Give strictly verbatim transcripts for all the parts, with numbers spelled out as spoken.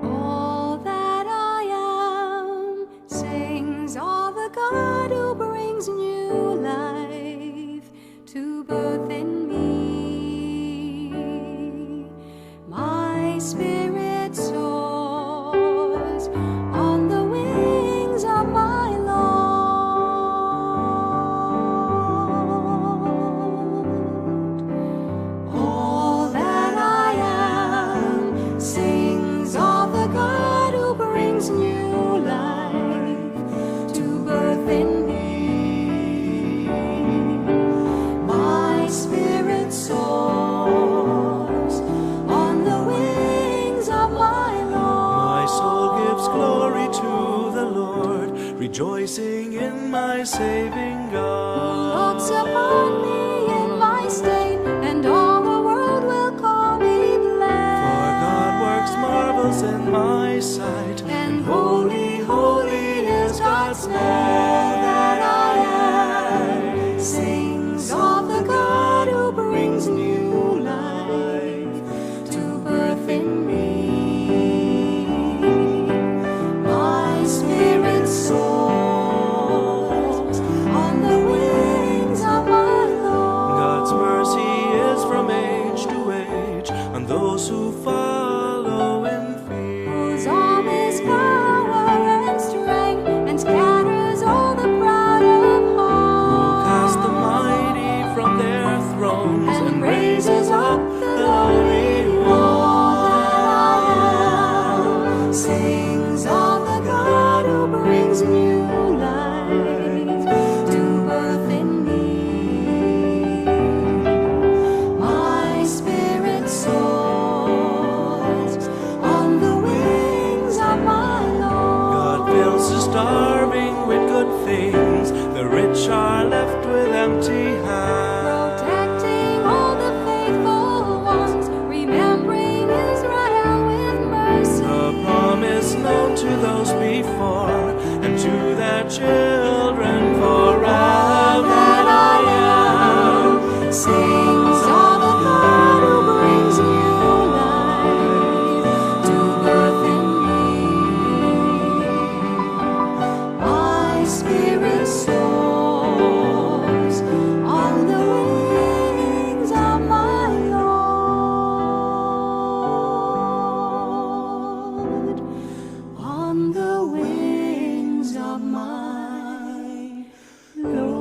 All that I am sings of the God who brings new life to birth in me. My spirit soars on the wings of my Lord. All that I am sings of the God who brings new life to birth in me. My spirit soars on the wings of my Lord. My soul gives glory to the Lord, rejoicing in my saving God. Who looks upon me in my state, and all the world will call me blessed. For God works marvels in my sight, and holy, holy is God's name. All that I am sings of the God who brings new life to birth in me. My spirit soars on the wings of my Lord. God's mercy is from age to age on those who follow in faith. Whose arm is power and strength, and scatters Children, for all that I am sings of the God who brings new life to birth in me. My spirit soars on the wings of my Lord, on the wings of my Lord.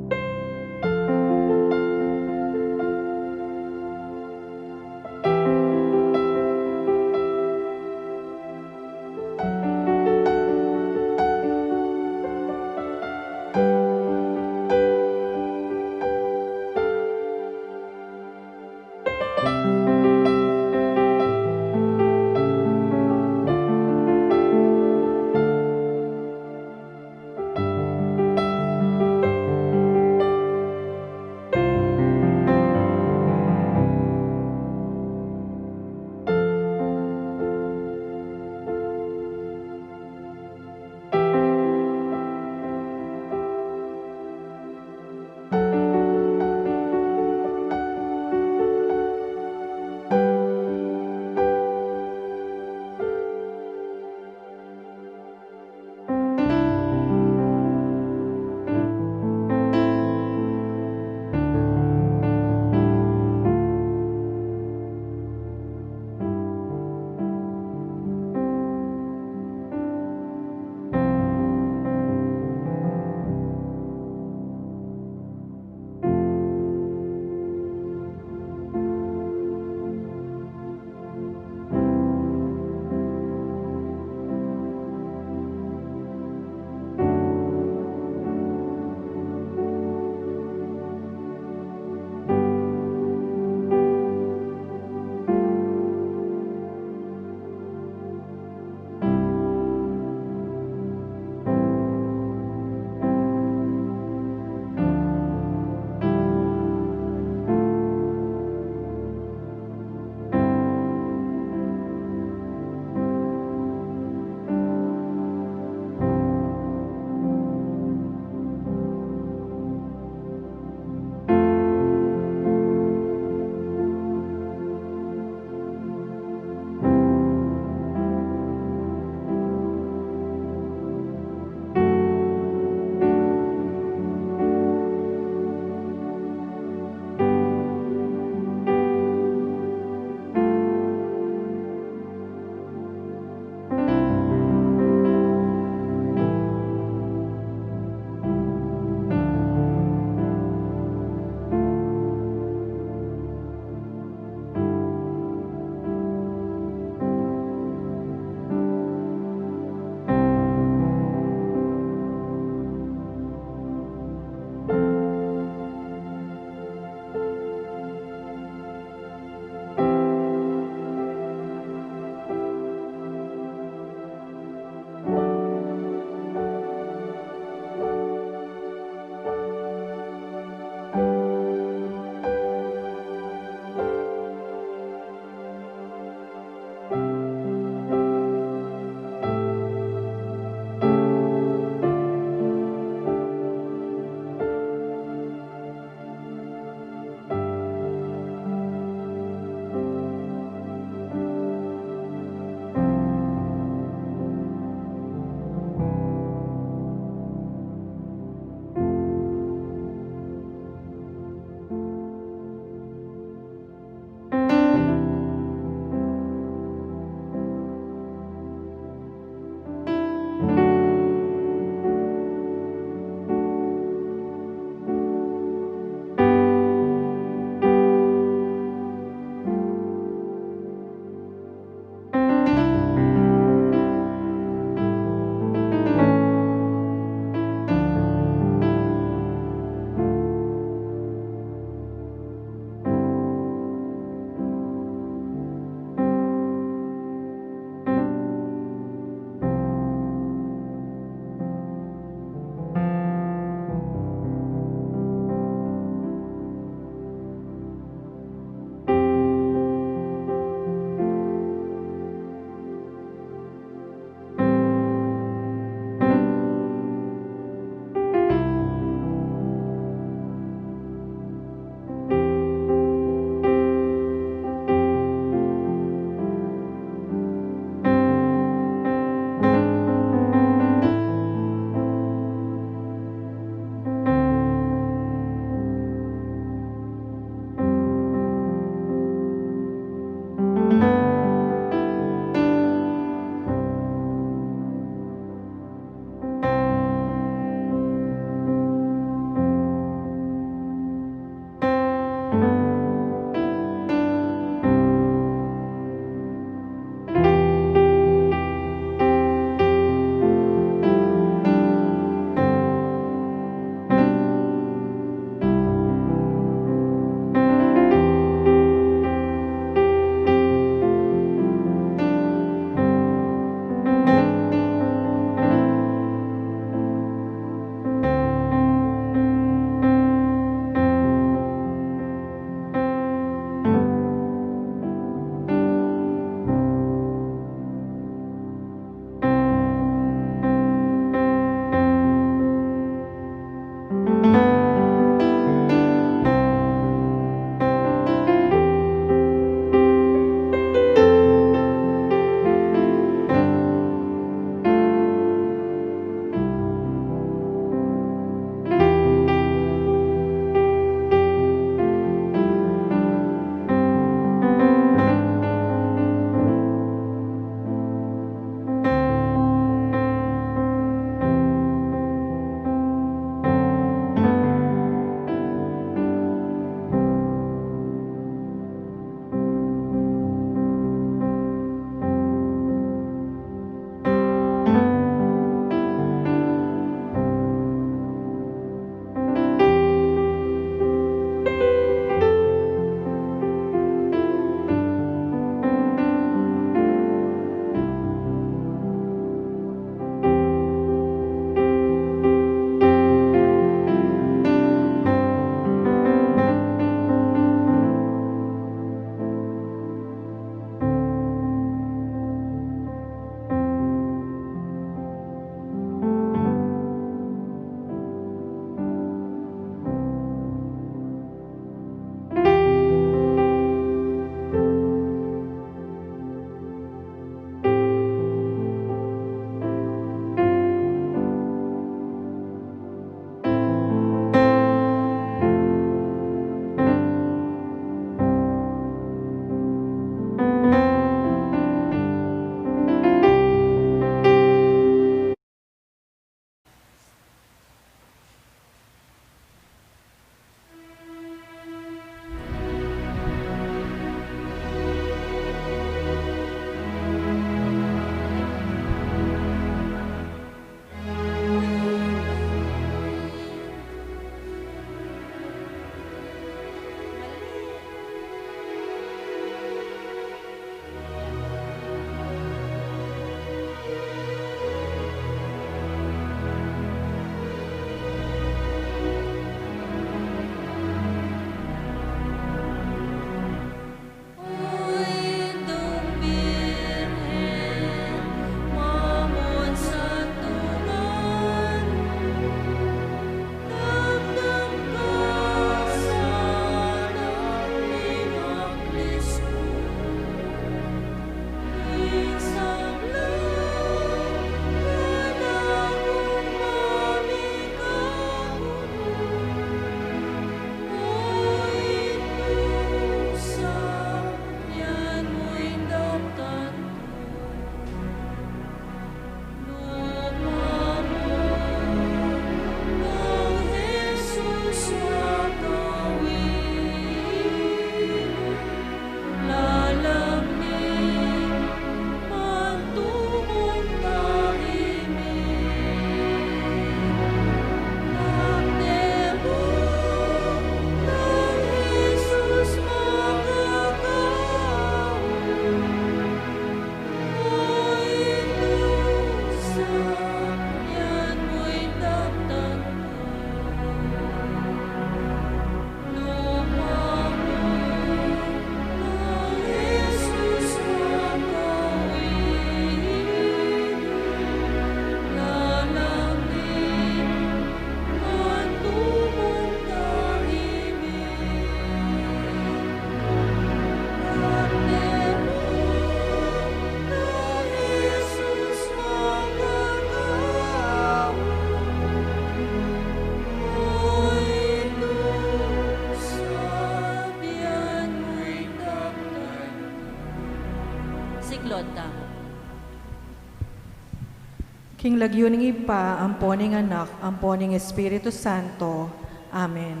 King lagyu ning Ibpa, ampo ning Anak, ampo ning Espiritu Santo. Amen.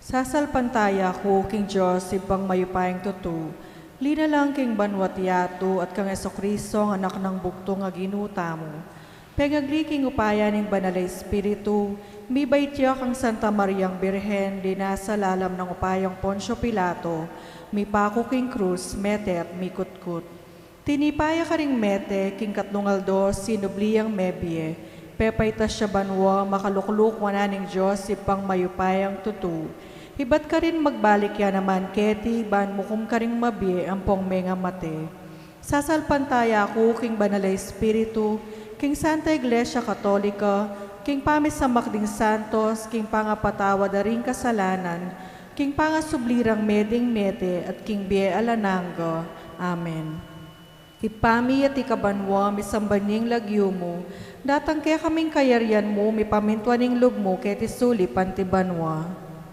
Sasalpantaya ku king Dios, Ibpang mayupayang tutu, linalang king banua't yatu, at kang Jesucristo, ang Anak nang bugtung a Ginu tamu. Pengagli king upaya ning Banal a Espiritu, mibait ya kang Santa Mariang Birhen, linasa lalam nang upayang Poncio Pilato, mipaku king krus, mete at mikutkut. Tinipa ya karing mete, king katlung aldo sinubli yang mebie, pepaitas ya banua, makalukluk wanan ning Dios Ibpang mayupayang tutu. Ibat karin magbalik ya naman keti, ban mukum karing mabie ampong mengamate. Sasalpantaya ku king Banal a Espiritu, king Santa Iglesia Katolika, king pamisamak ding santos, king pangapatawad da ring kasalanan, king pangasubli rang meding mete, at king bie alang angga. Amen. Ibpa mi, atiu ka banua, misamban ya ing lagyu mu, datang kekami ing kayarian mu, mipamintuan ing lub mu keti sulip anti banua.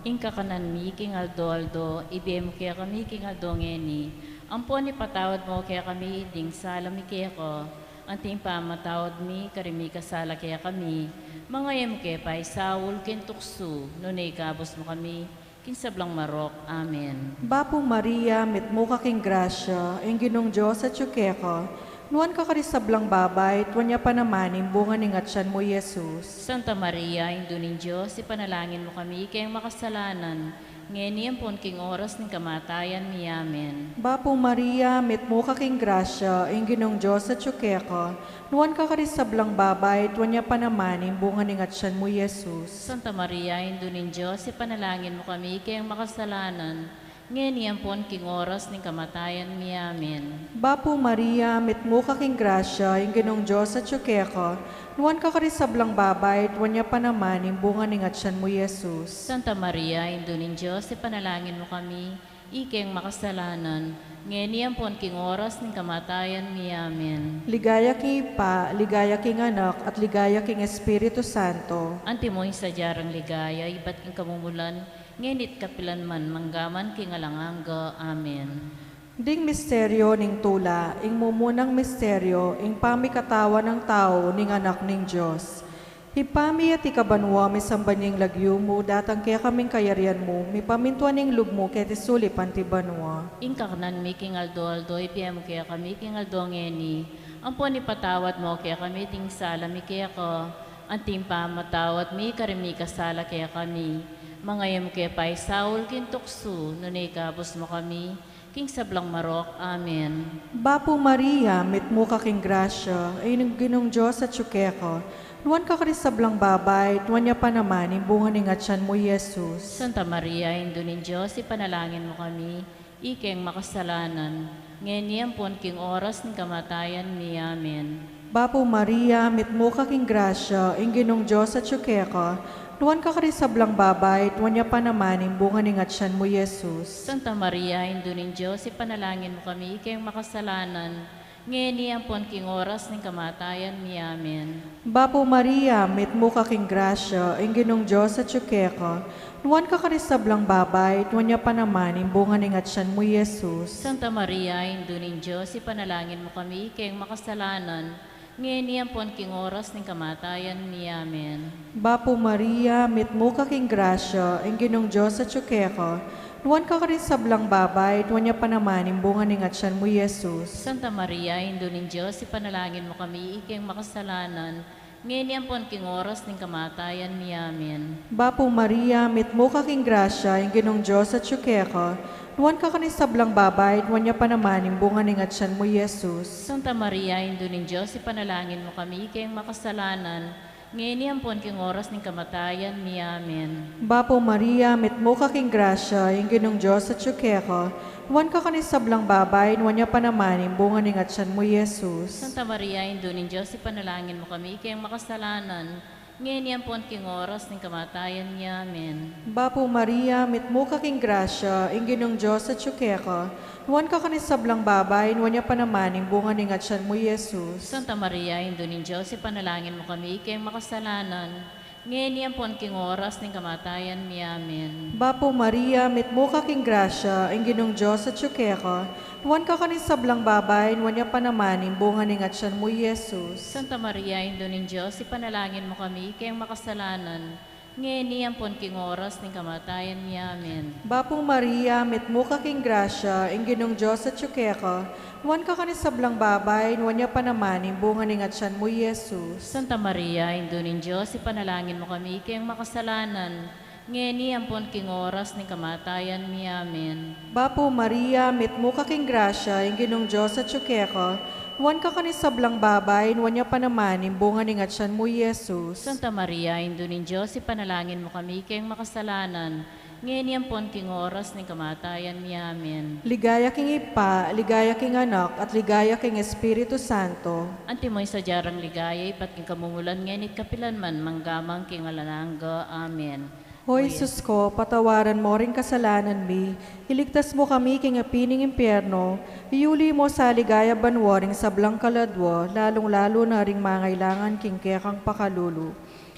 Ing kakanan mi king aldo-aldo, ibie mu kekami king aldo ngeni, ampon ipatawad mu kekami ding sala mi keka, anti ing pamamatawad mi karing mikasala kekami, manga e mu ke paisaul king tuksu, nune ikabus mu kami king sablang marok. Amen. Bapu Maria, mitmu ka king grasya, ing Ginung Dios atyu keka, nuan ka karing sablang babai, at nuan ya pa naman ing bunga ning atyan mu, Jesus. Santa Maria, Indu ning Dios, ipanalangin mu kami keng makasalanan, ngeni ampon king oras ning kamatayan mi. Amen. Bapu Maria, mitmu ka king grasya, ing Ginung Dios atyu keka, nuan ka karing sablang babai, at nuan ya pa naman ing bunga ning atyan mu, Jesus. Santa Maria, Indu ning Dios, ipanalangin mu kami keng makasalanan, ngeni ampon king oras ning kamatayan mi. Amen. Bapu Maria, mitmu ka king grasya, ing Ginung Dios atyu keka, nuan ka karing sablang babai, at nuan ya pa naman ing bunga ning atyan mu, Jesus. Santa Maria, Indu ning Dios, ipanalangin mu kami, ikeng makasalanan, ngeni ampon king oras ning kamatayan mi. Amen. Ligaya king Ibpa, ligaya king Anak, at ligaya king Espiritu Santo. Antimo ing sadya rang ligaya, ibat king kamumulan, ngeni't kapilan man, manggaman king alang angga. Amen. Ding misteryo ning tula, ing mumunang misteryo, ing pamikatawan nang tau ning Anak ning Dios. Ibpa mi, atiu ka banua, misamban ya ing lagyu mu, datang kekami ing kayarian mu, mipamintuan ing lub mu keti sulip anti banua. Ing kakanan mi king aldo-aldo, ibie mu kekami king aldo ngeni, ampon ipatawad mu kekami ding sala mi keka, anti ing pamamatawad mi karing mikasala kekami, manga e mu ke paisaul king tuksu, nune ikabus mu kami king sablang marok. Amen. Bapu Maria, mitmu ka king grasya, ing Ginung Dios atyu keka, nuan ka karing sablang babai, at nuan ya pa naman ing bunga ning atyan mu, Jesus. Santa Maria, Indu ning Dios, ipanalangin mu kami, ikeng makasalanan, ngeni ampon king oras ning kamatayan mi. Amen. Bapu Maria, mitmu ka king grasya, ing Ginung Dios atyu keka, nuan ka karing sablang babai, at nuan ya pa naman ing bunga ning atyan mu, Jesus. Santa Maria, Indu ning Dios, ipanalangin mu kami keng makasalanan, ngeni ampon king oras ning kamatayan mi. Amen. Bapu Maria, mitmu ka king grasya, ing Ginung Dios atyu keka, nuan ka karing sablang babai, at nuan ya pa naman ing bunga ning atyan mu, Jesus. Santa Maria, Indu ning Dios, ipanalangin mu kami keng makasalanan, ngeni ampon king oras ning kamatayan mi. Amen. Bapu Maria, mitmu ka king grasya, ing Ginung Dios atyu keka, nuan ka karing sablang babai, at nuan ya pa naman ing bunga ning atyan mu, Jesus. Santa Maria, Indu ning Dios, ipanalangin mu kami ikeng makasalanan, ngeni ampon king oras ning kamatayan mi. Amen. Bapu Maria, mitmu ka king grasya, ing Ginung Dios atyu keka, nuan ka karing sablang babai, at nuan ya pa naman ing bunga ning atyan mu, Jesus. Santa Maria, Indu ning Dios, ipanalangin mu kami ikeng makasalanan, ngeni ampon king oras ning kamatayan mi. Amen. Bapu Maria, mitmu ka king grasya, ing Ginung Dios atyu keka, nuan ka karing sablang babai, at nuan ya pa naman ing bunga ning atyan mu, Jesus. Santa Maria, Indu ning Dios, ipanalangin mu kami ikeng makasalanan, ngeni ampon king oras ning kamatayan mi. Amen. Bapu Maria, mitmu ka king grasya, ing Ginung Dios atyu keka, nuan ka karing sablang babai, at nuan ya pa naman ing bunga ning atyan mu, Jesus. Santa Maria, Indu ning Dios, ipanalangin mu kami ikeng makasalanan, Ngeni ampon king oras ning kamatayan mi. Amen. Bapu Maria, mitmu ka king grasya, ing Ginung Dios atyu keka, nuan ka karing sablang babai, nuan ya pa naman ing bunga ning atyan mu, Jesus. Santa Maria, Indu ning Dios, ipanalangin mu kami keng makasalanan, ngeni ampon king oras ning kamatayan mi. Amen. Bapu Maria, mitmu ka king grasya, ing Ginung Dios atyu keka, nuan ka karing sablang babai, nuan ya pa naman ing bunga ning atyan mu, Jesus. Santa Maria, Indu ning Dios, ipanalangin mu kami keng makasalanan, ngeni ampon king oras ning kamatayan mi. Amen. Bapu Maria, mitmu ka king grasya, ing Ginung Dios atyu keka, nuan ka karing sablang babai, nuan ya pa naman ing bunga ning atyan mu, Jesus. Santa Maria, Indu ning Dios, ipanalangin mu kami keng makasalanan, ngeni ampon king oras ning kamatayan mi. Amen. Ligaya king Ibpa, ligaya king Anak, at ligaya king Espiritu Santo. Antimo ing sadyang ligaya, ibat king kamumulan, ngeni at kapilan man, mangga man king alang angga. Amen. O Jesus ko, patawaran mo ring kasalanan mi, iligtas mo kami king api ning impyerno, iyuli mo sa ligaya banua ring sablang kaladua, lalung-lalu na ring mangailangan king kekang pakalulu.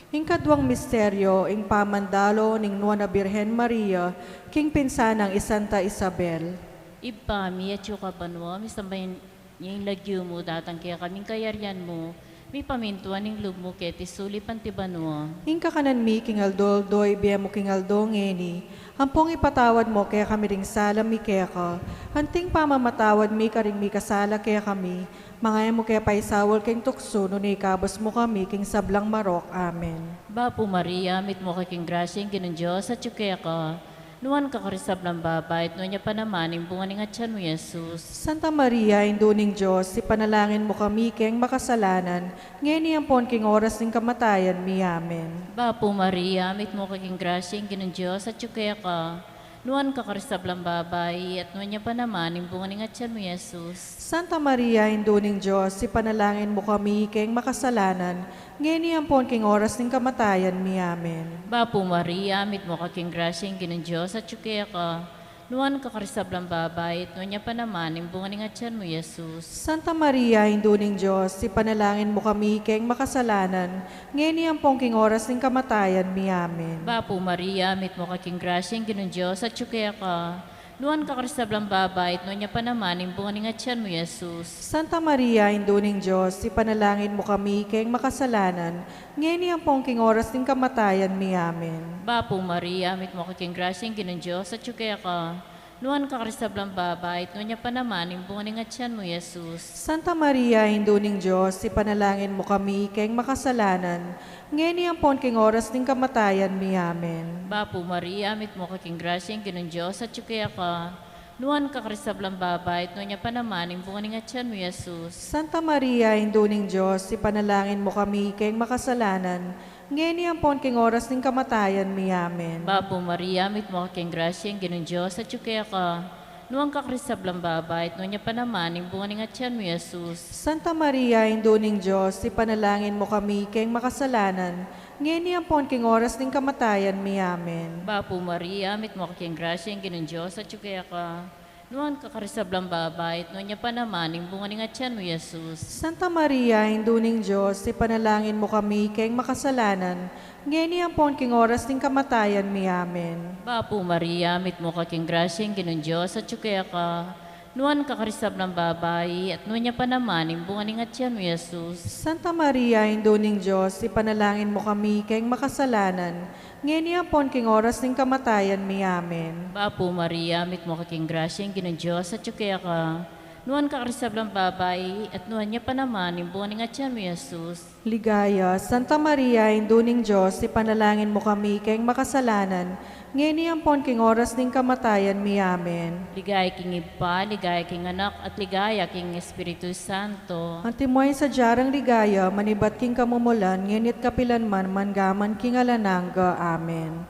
Ing kaduang misteryo, ing pamandalo ning Nuan a Birhen Maria king pinsan nang i Santa Isabel. Ibpa mi, atyu ka banua, misamban ya ing lagyu mu, datang kekami ing kayarian mu, mipamintuan ing lub mu keti sulip anti banua. Ing kakanan mi king aldo-aldo ibie mu king aldo ngeni, ampong ipatawad mu kekami ring sala mi keka, anti ing pamamatawad mi karing mikasala kekami, manga e mu ke paisaul king tuksu, nune ikabus mu kami king sablang marok. Amen. Bapu Maria, mitmu ka king grasya, ing Ginung Dios atyu keka, nuan ka karing sablang babai, at nuan ya pa naman ing bunga ning atyan mu, Jesus. Santa Maria, Indu ning Dios, ipanalangin mu kami keng makasalanan, ngeni ampon king oras ning kamatayan mi. Amen. Bapu Maria, mitmu ka king grasya, ing Ginung Dios atyu keka, nuan ka karing sablang babai, at nuan ya pa naman ing bunga ning atyan mu, Jesus. Santa Maria, Indu ning Dios, ipanalangin mu kami keng makasalanan, ngeni ampon king oras ning kamatayan mi. Amen. Bapu Maria, mitmu ka king grasya, ing Ginung Dios atyu keka, nuan ka karing sablang babai, at nuan ya pa naman ing bunga ning atyan mu, Jesus. Santa Maria, Indu ning Dios, ipanalangin mu kami keng makasalanan, ngeni ampon king oras ning kamatayan mi. Amen. Bapu Maria, mitmu ka king grasya, ing Ginung Dios atyu keka, nuan ka karing sablang babai, at nuan ya pa naman ing bunga ning atyan mu, Jesus. Santa Maria, Indu ning Dios, ipanalangin mu kami keng makasalanan, ngeni ampon king oras ning kamatayan mi. Amen. Bapu Maria, mitmu ka king grasya, ing Ginung Dios atyu keka, nuan ka karing sablang babai, at nuan ya pa naman ing bunga ning atyan mu, Jesus. Santa Maria, Indu ning Dios, ipanalangin mu kami keng makasalanan, ngeni ampon king oras ning kamatayan mi. Amen. Bapu Maria, mitmu ka king grasya, ing Ginung Dios atyu keka, nuan ka karing sablang babai, at nuan ya pa naman ing bunga ning atyan mu, Jesus. Santa Maria, Indu ning Dios, ipanalangin mu kami keng makasalanan, ngeni ampon king oras ning kamatayan mi. Amen. Bapu Maria, mitmu ka king grasya, ing Ginung Dios atyu keka, nuan ka karing sablang babai, at nuan ya pa naman ing bunga ning atyan mu, Jesus. Santa Maria, Indu ning Dios, ipanalangin mu kami keng makasalanan, ngeni ampon king oras ning kamatayan mi. Amen. Bapu Maria, mitmu ka king grasya, ing Ginung Dios atyu keka, nuan ka karing sablang babai, at nuan ya pa naman ing bunga ning atyan mu, Jesus. Santa Maria, Indu ning Dios, ipanalangin mu kami keng makasalanan, ngeni ampon king oras ning kamatayan mi. Amen. Bapu Maria, mitmu ka king grasya, ing Ginung Dios atyu keka, nuan ka karing sablang babai, at nuan ya pa naman ing bunga ning atyan mu, Jesus. Santa Maria, Indu ning Dios, ipanalangin mu kami keng makasalanan, ngeni ampon king oras ning kamatayan mi. Amen. Bapu Maria, mitmu ka king grasya, ing Ginung Dios atyu keka, nuan ka karing sablang babai, at nuan ya pa naman ing bunga ning atyan mu, Jesus. Ligaya, Santa Maria, Indu ning Dios, ipanalangin mu kami keng makasalanan, ngeni ampon king oras ning kamatayan mi. Amen. Ligaya king Ibpa, ligaya king Anak, at ligaya king Espiritu Santo. Antimo ing sadya rang ligaya, manibat king kamumulan, ngeni at kapilan man, mangga man king alang angga. Amen.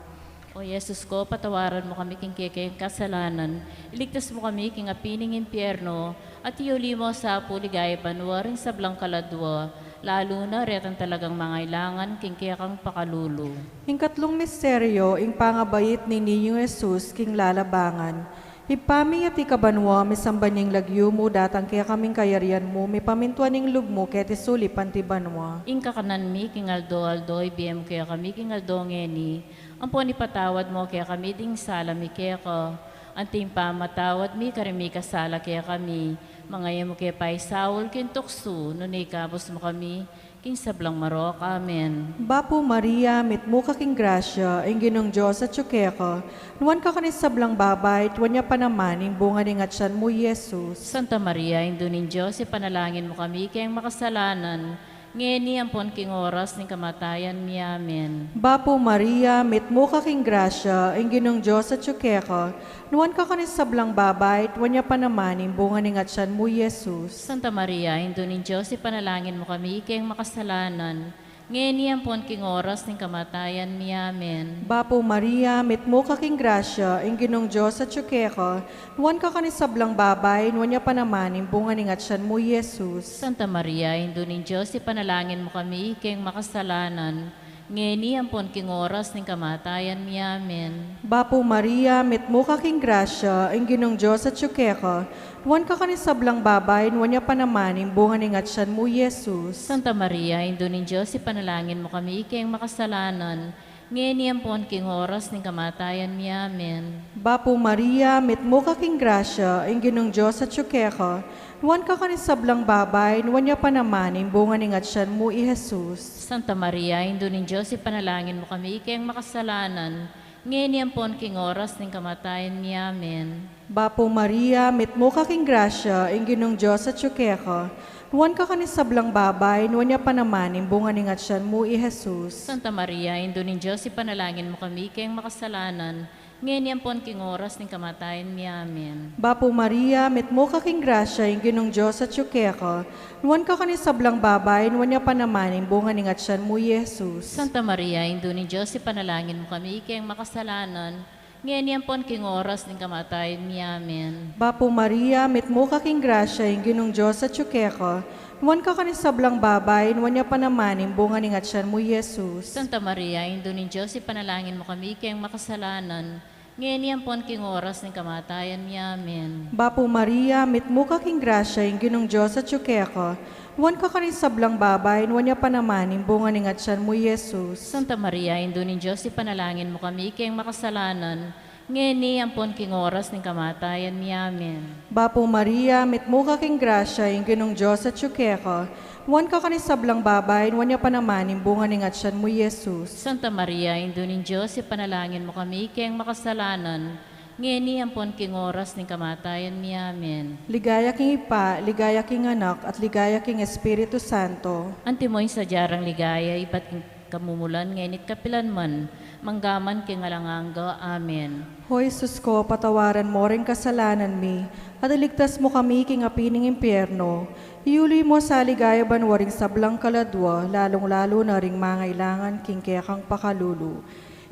O Jesus ko, patawaran mu kami king kekeng kasalanan, iligtas mu kami king api ning impyerno, at iuli mu sa pu ligaya banua ring sablang kaladua, lalu na retang talagang mangailangan king kekang pakalulu. Ing katlung misteryo, ing pangabait ning Niñong Jesus king lalabangan. Ibpa mi, atiu ka banua, misamban ya ing lagyu mu, datang kekami ing kayarian mu, mipamintuan ing lub mu, keti sulip anti banua. Ing kakanan mi king aldo-aldo, ibie mu kekami king aldo ngeni, ampon ipatawad mu kekami ding sala mi keka, anti ing pamamatawad mi karing mikasala kekami, manga e mu ke paisaul king tuksu, nune ikabus mu kami king sablang marok. Amen. Bapu Maria, mitmu ka king grasya, ing Ginung Dios atyu keka, nuan ka karing sablang babai, at nuan ya pa naman ing bunga ning atyan mu, i Jesus. Santa Maria, Indu ning Dios, ipanalangin mu kami keng makasalanan, ngeni ampon king oras ning kamatayan mi. Amen. Bapu Maria, mitmu ka king grasya, ing Ginung Dios atyu keka, nuan ka karing sablang babai, at nuan ya pa naman ing bunga ning atyan mu, i Jesus. Santa Maria, Indu ning Dios, ipanalangin mu kami keng makasalanan, ngeni ampon king oras ning kamatayan mi. Amen. Bapu Maria, mitmu ka king grasya, ing Ginung Dios atyu keka, nuan ka karing sablang babai, nuan ya pa naman ing bunga ning atyan mu, i Jesus. Santa Maria, Indu ning Dios, ipanalangin mu kami keng makasalanan, ngeni ampon king oras ning kamatayan mi. Amen. Bapu Maria, mitmu ka king grasya, ing Ginung Dios atyu keka, nuan ka karing sablang babai, nuan ya pa naman ing bunga ning atyan mu, i Jesus. Santa Maria, Indu ning Dios, ipanalangin mu kami keng makasalanan, ngeni ampon king oras ning kamatayan mi. Amen. Bapu Maria, mitmu ka king grasya, ing Ginung Dios atyu keka, nuan ka karing sablang babai, nuan ya pa naman ing bunga ning atyan mu, i Jesus. Santa Maria, Indu ning Dios, ipanalangin mu kami keng makasalanan, ngeni ampon king oras ning kamatayan mi. Amen. Bapu Maria, mitmu ka king grasya, ing Ginung Dios atyu keka, nuan ka karing sablang babai, nuan ya pa naman ing bunga ning atyan mu, i Jesus. Santa Maria, Indu ning Dios, ipanalangin mu kami keng makasalanan, ngeni ampon king oras ning kamatayan mi. Amen. Bapu Maria, mitmu ka king grasya, ing Ginung Dios atyu keka, nuan ka karing sablang babai, nuan ya pa naman ing bunga ning atyan mu, i Jesus. Santa Maria, Indu ning Dios, ipanalangin mu kami keng makasalanan, ngeni ampon king oras ning kamatayan mi. Amen. Bapu Maria, mitmu ka king grasya, ing Ginung Dios atyu keka, nuan ka karing sablang babai, nuan ya pa naman ing bunga ning atyan mu, i Jesus. Santa Maria, Indu ning Dios, ipanalangin mu kami keng makasalanan, ngeni ampon king oras ning kamatayan mi. Amen. Bapu Maria, mitmu ka king grasya, ing Ginung Dios atyu keka, nuan ka karing sablang babai, nuan ya pa naman ing bunga ning atyan mu, i Jesus. Santa Maria, Indu ning Dios, ipanalangin mu kami keng makasalanan, ngeni ampon king oras ning kamatayan mi. Amen. Bapu Maria, mitmu ka king grasya, ing Ginung Dios atyu keka, nuan ka karing sablang babai, nuan ya pa naman ing bunga ning atyan mu, i Jesus. Santa Maria, Indu ning Dios, ipanalangin mu kami keng makasalanan, ngeni ampon king oras ning kamatayan mi. Amen. Ligaya king Ibpa, ligaya king Anak, at ligaya king Espiritu Santo. Antimo ing sadya rang ligaya, ibat king kamumulan, ngeni't kapilan man, manggaman king alang angga. Amen. O Jesus ko, patawaran mo ring kasalanan mi, at iligtas mu kami king api ning impyerno. Iuli mu sa ligaya banua ring sablang kaladua, lalung-lalu na ring mangailangan king kekang pakalulu.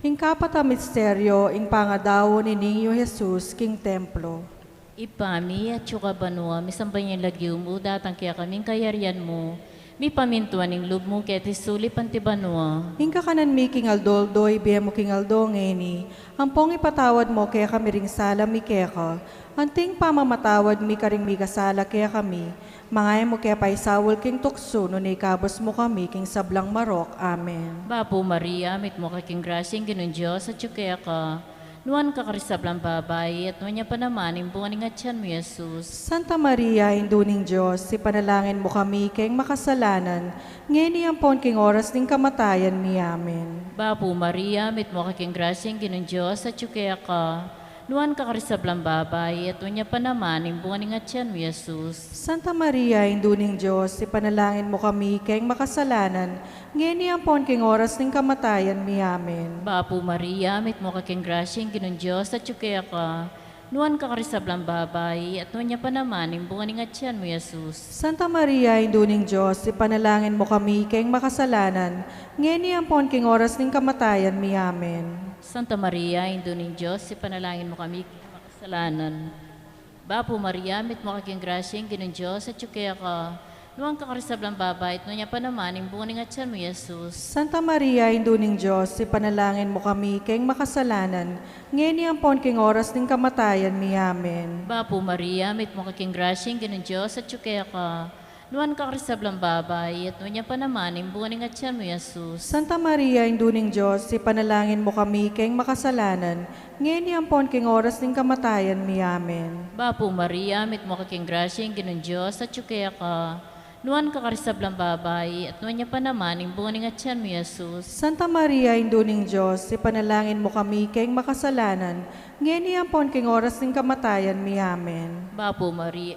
Ing kapat a misteryo, ing pangadaun ning Niño Jesus king templo. Ibpa mi, atyu ka banua, misamban ya ing lagyu mu, datang kekami ing kayarian mu, mipamintuan ing lub mu keti sulip anti banua. Ing kakanan mi king aldo-aldo, ibie mu king aldo ngeni, ampon ipatawad mu kekami ring sala mi keka, anti ing pamamatawad mi karing mikasala kekami, manga e mu ke paisaul king tuksu, nune ikabus mu kami king sablang marok. Amen. Bapu Maria, mitmu ka king grasya, ing Ginung Dios atyu keka, nuan ka karing sablang babai, at nuan ya pa naman ing bunga ning atyan mu, i Jesus. Santa Maria, Indu ning Dios, ipanalangin mu kami keng makasalanan, ngeni ampon king oras ning kamatayan mi. Amen. Bapu Maria, mitmu ka king grasya, ing Ginung Dios atyu keka, nuan ka karing sablang babai, at nuan ya pa naman ing bunga ning atyan mu, i Jesus. Santa Maria, Indu ning Dios, ipanalangin mu kami keng makasalanan, ngeni ampon king oras ning kamatayan mi. Amen. Bapu Maria, mitmu ka king grasya, ing Ginung Dios atyu keka, nuan ka karing sablang babai, at nuan ya pa naman ing bunga ning atyan mu, i Jesus. Santa Maria, Indu ning Dios, ipanalangin mu kami keng makasalanan, ngeni ampon king oras ning kamatayan mi. Amen. Santa Maria, Indu ning Dios, ipanalangin mu kami keng makasalanan. Bapu Maria, mitmu ka king grasya, ing Ginung Dios atyu keka, Nuan ka karing sablang babai, at nuan ya pa naman ing bunga ning atian mu, Jesus. Santa Maria, Indu ning Dios, ipanalangin mu kami keng makasalanan, ngeni ampon king oras ning kamatayan mi. Amen. Bapu Maria, mitmu ka king grasya, ing Ginung Dios atyu keka. Nuan ka karing sablang babai, at nuan ya pa naman ing bunga ning atian mu, Jesus. Santa Maria, Indu ning Dios, ipanalangin mu kami keng makasalanan, ngeni ampon king oras ning kamatayan mi. Amen. Bapu Maria, mitmu ka king grasya, ing Ginung Dios atyu keka. Nuan ka karing sablang babai, at nuan ya pa naman ing bunga ning atian mu, Jesus. Santa Maria, Indu ning Dios, ipanalangin mu kami keng makasalanan, ngeni ampon king oras ning kamatayan mi. Amen. Bapu Maria,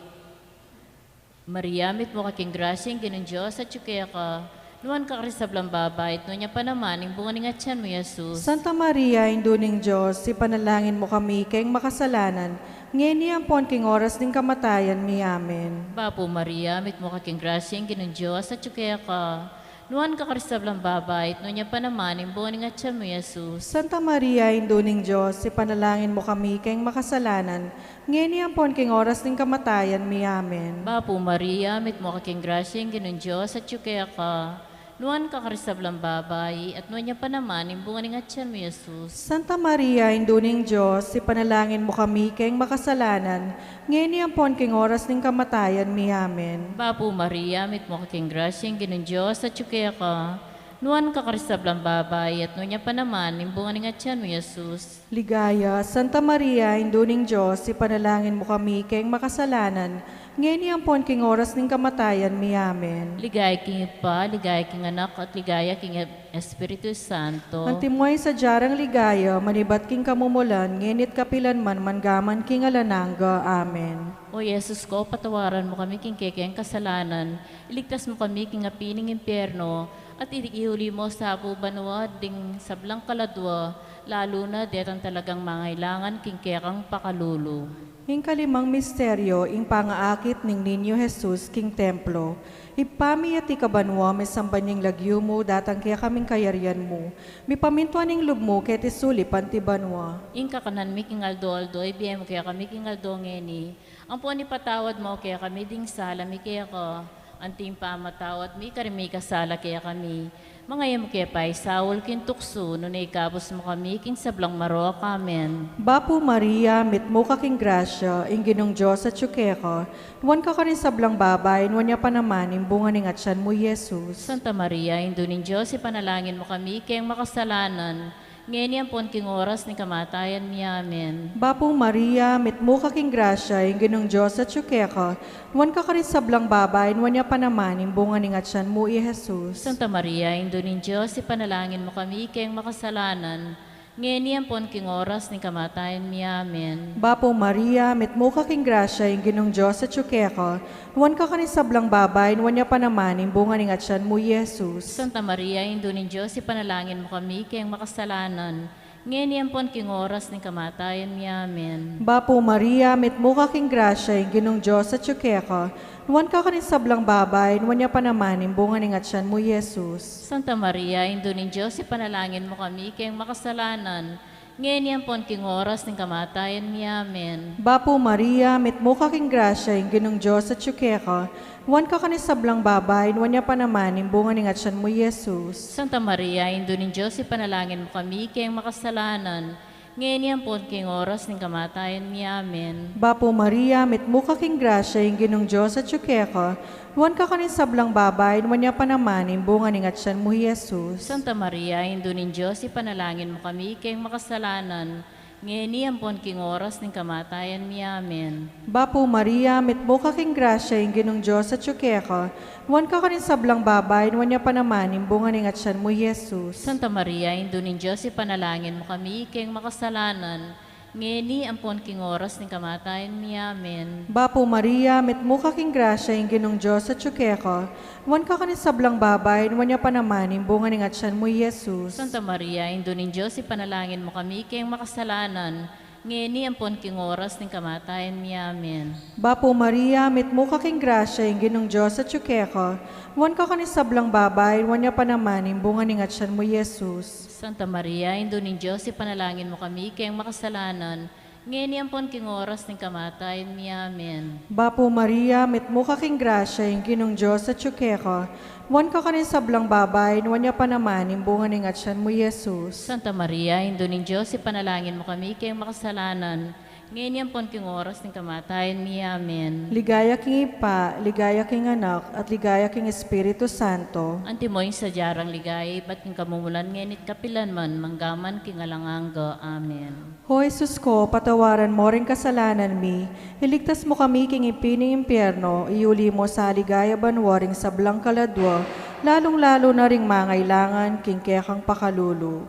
Maria, mitmu ka king grasya, ing Ginung Dios atyu keka. Nuan ka karing sablang babai, at nuan ya pa naman ing bunga ning atian mu, Jesus. Santa Maria, Indu ning Dios, ipanalangin mu kami keng makasalanan, ngeni ampon king oras ning kamatayan mi. Amen. Bapu Maria, mitmu ka king grasya, ing Ginung Dios atyu keka. Nuan ka karing sablang babai, at nuan ya pa naman ing bunga ning atian mu, Jesus. Santa Maria, Indu ning Dios, ipanalangin mu kami keng makasalanan, ngeni ampon king oras ning kamatayan mi. Amen. Bapu Maria, mitmu ka king grasya, ing Ginung Dios atyu keka. Nuan ka karing sablang babai, at nuan ya pa naman ing bunga ning atian mu, Jesus. Santa Maria, Indu ning Dios, ipanalangin mu kami keng makasalanan, ngeni ampon king oras ning kamatayan mi. Amen. Bapu Maria, mitmu ka king grasya, ing Ginung Dios atyu keka. Nuan ka karing sablang babai, at nuan ya pa naman ing bunga ning atian mu, Jesus. Ligaya, Santa Maria, Indu ning Dios, ipanalangin mu kami keng makasalanan, ngeni ampon king oras ning kamatayan mi. Amen. Ligaya king Ibpa, ligaya king Anak, at ligaya king Espiritu Santo. Antimo ing sadya rang ligaya, manibat king kamumulan, ngeni at kapilan man, manggaman king alang angga. Amen. O Jesus ko, patawaran mu kami king kekeng kasalanan, iligtas mu kami king api ning impyerno, at i-, iuli mu sa pu banua ding sablang kaladua, lalu na detang talagang mangailangan king kekang pakalulu. Ing kalimang misteryo, ing pangaakit ning Niño Jesus king templo. Ibpa mi atiu ka banua, misamban ya ing lagyu mu, datang kekami ing kayarian mu, mipamintuan ing lub mu keti sulip anti banua. Ing kakanan mi king aldo-aldo ibie mu kekami king aldo ngeni, ampon ipatawad mu kekami ding sala mi keka, anti ing pamamatawad mi karing mikasala kekami. Manga e mu ke paisaul king tuksu, nune ikabus mu kami king sablang marok. Amen. Bapu Maria, mitmu ka king grasya, ing Ginung Dios atyu keka. Nuan ka karing sablang babai, nuan ya pa naman ing bunga ning atian mu, Jesus. Santa Maria, Indu ning Dios, ipanalangin mu kami keng makasalanan, ngeni ampon king oras ning kamatayan mi. Amen. Bapu Maria, mitmu ka king grasya, ing Ginung Dios atyu keka. Nuan ka karing sablang babai, nuan ya pa naman ing bunga ning atian mu, i Jesus. Santa Maria, Indu ning Dios, ipanalangin mu kami keng makasalanan, ngeni ampon king oras ning kamatayan mi. Amen. Bapu Maria, mitmu ka king grasya, ing Ginung Dios atyu keka. Nuan ka karing sablang babai, nuan ya pa naman ing bunga ning atian mu, i Jesus. Santa Maria, Indu ning Dios, ipanalangin mu kami keng makasalanan, ngeni ampon king oras ning kamatayan mi. Amen. Bapu Maria, mitmu ka king grasya, ing Ginung Dios atyu keka. Nuan ka karing sablang babai, nuan ya pa naman ing bunga ning atian mu, i Jesus. Santa Maria, Indu ning Dios, ipanalangin mu kami keng makasalanan, ngeni ampon king oras ning kamatayan mi. Amen. Bapu Maria, mitmu ka king grasya, ing Ginung Dios atyu keka. Nuan ka karing sablang babai, nuan ya pa naman ing bunga ning atian mu, i Jesus. Santa Maria, Indu ning Dios, ipanalangin mu kami keng makasalanan, ngeni ampon king oras ning kamatayan mi. Amen. Bapu Maria, mitmu ka king grasya, ing Ginung Dios atyu keka. Nuan ka karing sablang babai, nuan ya pa naman ing bunga ning atian mu, i Jesus. Santa Maria, Indu ning Dios, ipanalangin mu kami keng makasalanan, ngeni ampon king oras ning kamatayan mi. Amen. Bapu Maria, mitmu ka king grasya, ing Ginung Dios atyu keka. Nuan ka karing sablang babai, nuan ya pa naman ing bunga ning atian mu, i Jesus. Santa Maria, Indu ning Dios, ipanalangin mu kami keng makasalanan, ngeni ampon king oras ning kamatayan mi. Amen. Bapu Maria, mitmu ka king grasya, ing Ginung Dios atyu keka. Nuan ka karing sablang babai, nuan ya pa naman ing bunga ning atian mu, i Jesus. Santa Maria, Indu ning Dios, ipanalangin mu kami keng makasalanan, ngeni ampon king oras ning kamatayan mi. Amen. Bapu Maria, mitmu ka king grasya, ing Ginung Dios atyu keka. Nuan ka karing sablang babai, nuan ya pa naman ing bunga ning atian mu, i Jesus. Santa Maria, Indu ning Dios, ipanalangin mu kami keng makasalanan, Ngeni ampon king oras ning kamatayan mi. Amen. Bapu Maria, mitmu ka king grasya, ing Ginung Dios atyu keka. Nuan ka karing sablang babai, nuan ya pa naman ing bunga ning atyan mu, Jesus. Santa Maria, Indu ning Dios, ipanalangin mu kami king makasalanan, ngeni ampon king oras ning kamatayan mi. Amen. Ligaya king Ibpa, ligaya king Anak, at ligaya king Espiritu Santo. Antimo ing sadya rang ligaya, ibat king kamumulan, ngeni't kapilan man, manggaman king alang angga. Amen. O Jesus ko, patawaran mo ring kasalanan mi, iligtas mo kami king api ning impyerno, iuli mo sa ligaya banua ring sablang kaladua, lalung-lalu na ring mangailangan king kekang pakalulu.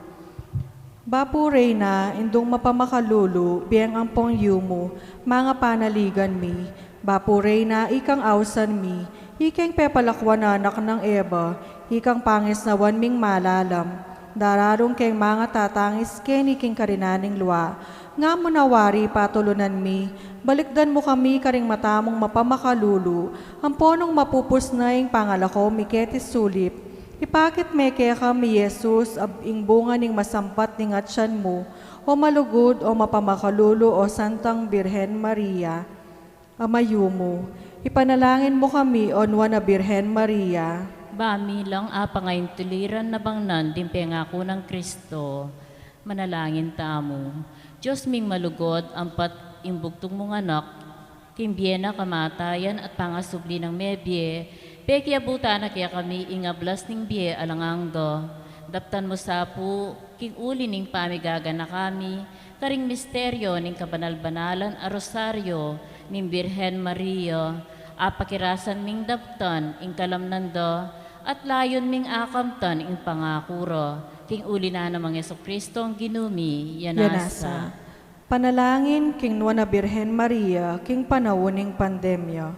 Bapu Reyna, Indung mapamakalulu, bieng ampong yumu, manga panaligan mi, Bapu Reyna, ikang ausan mi, ikeng pepalakuan anak nang Eva, ikang pangisnawan ming malalam, dararung keng mangatatangis keni king karinan ning lua, nga mu na wari patulunan mi, balikdan mu kami karing mata mung mapamakalulu, ampo nung mapupus na ing pangalako mi keti sulip, ipakit me kekam i Jesus, a ing bunga ning masampat ning atyan mu, o malugud, o mapamakalulu, o Santang Birhen Maria. Ama, yumu, ipanalangin mu kami, o Nuan a Birhen Maria. Ba mi lang apangaintuliran na bangnan ding pengaku nang Kristo. Manalangin tamu. Dios ming malugud, ampat ing bugtung mung Anak, king bie na, kamatayan at pangasubli nang mebie, pekiabutan na kekami ing ablas ning bie alang angga. Daptan mu sa pu, king uli ning pamigaganaka mi, karing misteryo ning kabanal-banalan a Rosario ning Birhen Maria, apakirasan ming daptan ing kalamnan da, at layun ming akamtan ing pangaku ra, king uli na namang Jesucristo ing Ginu mi, ya nasa. Ya nasa. Panalangin king Nuan a Birhen Maria, king panaun ning pandemya.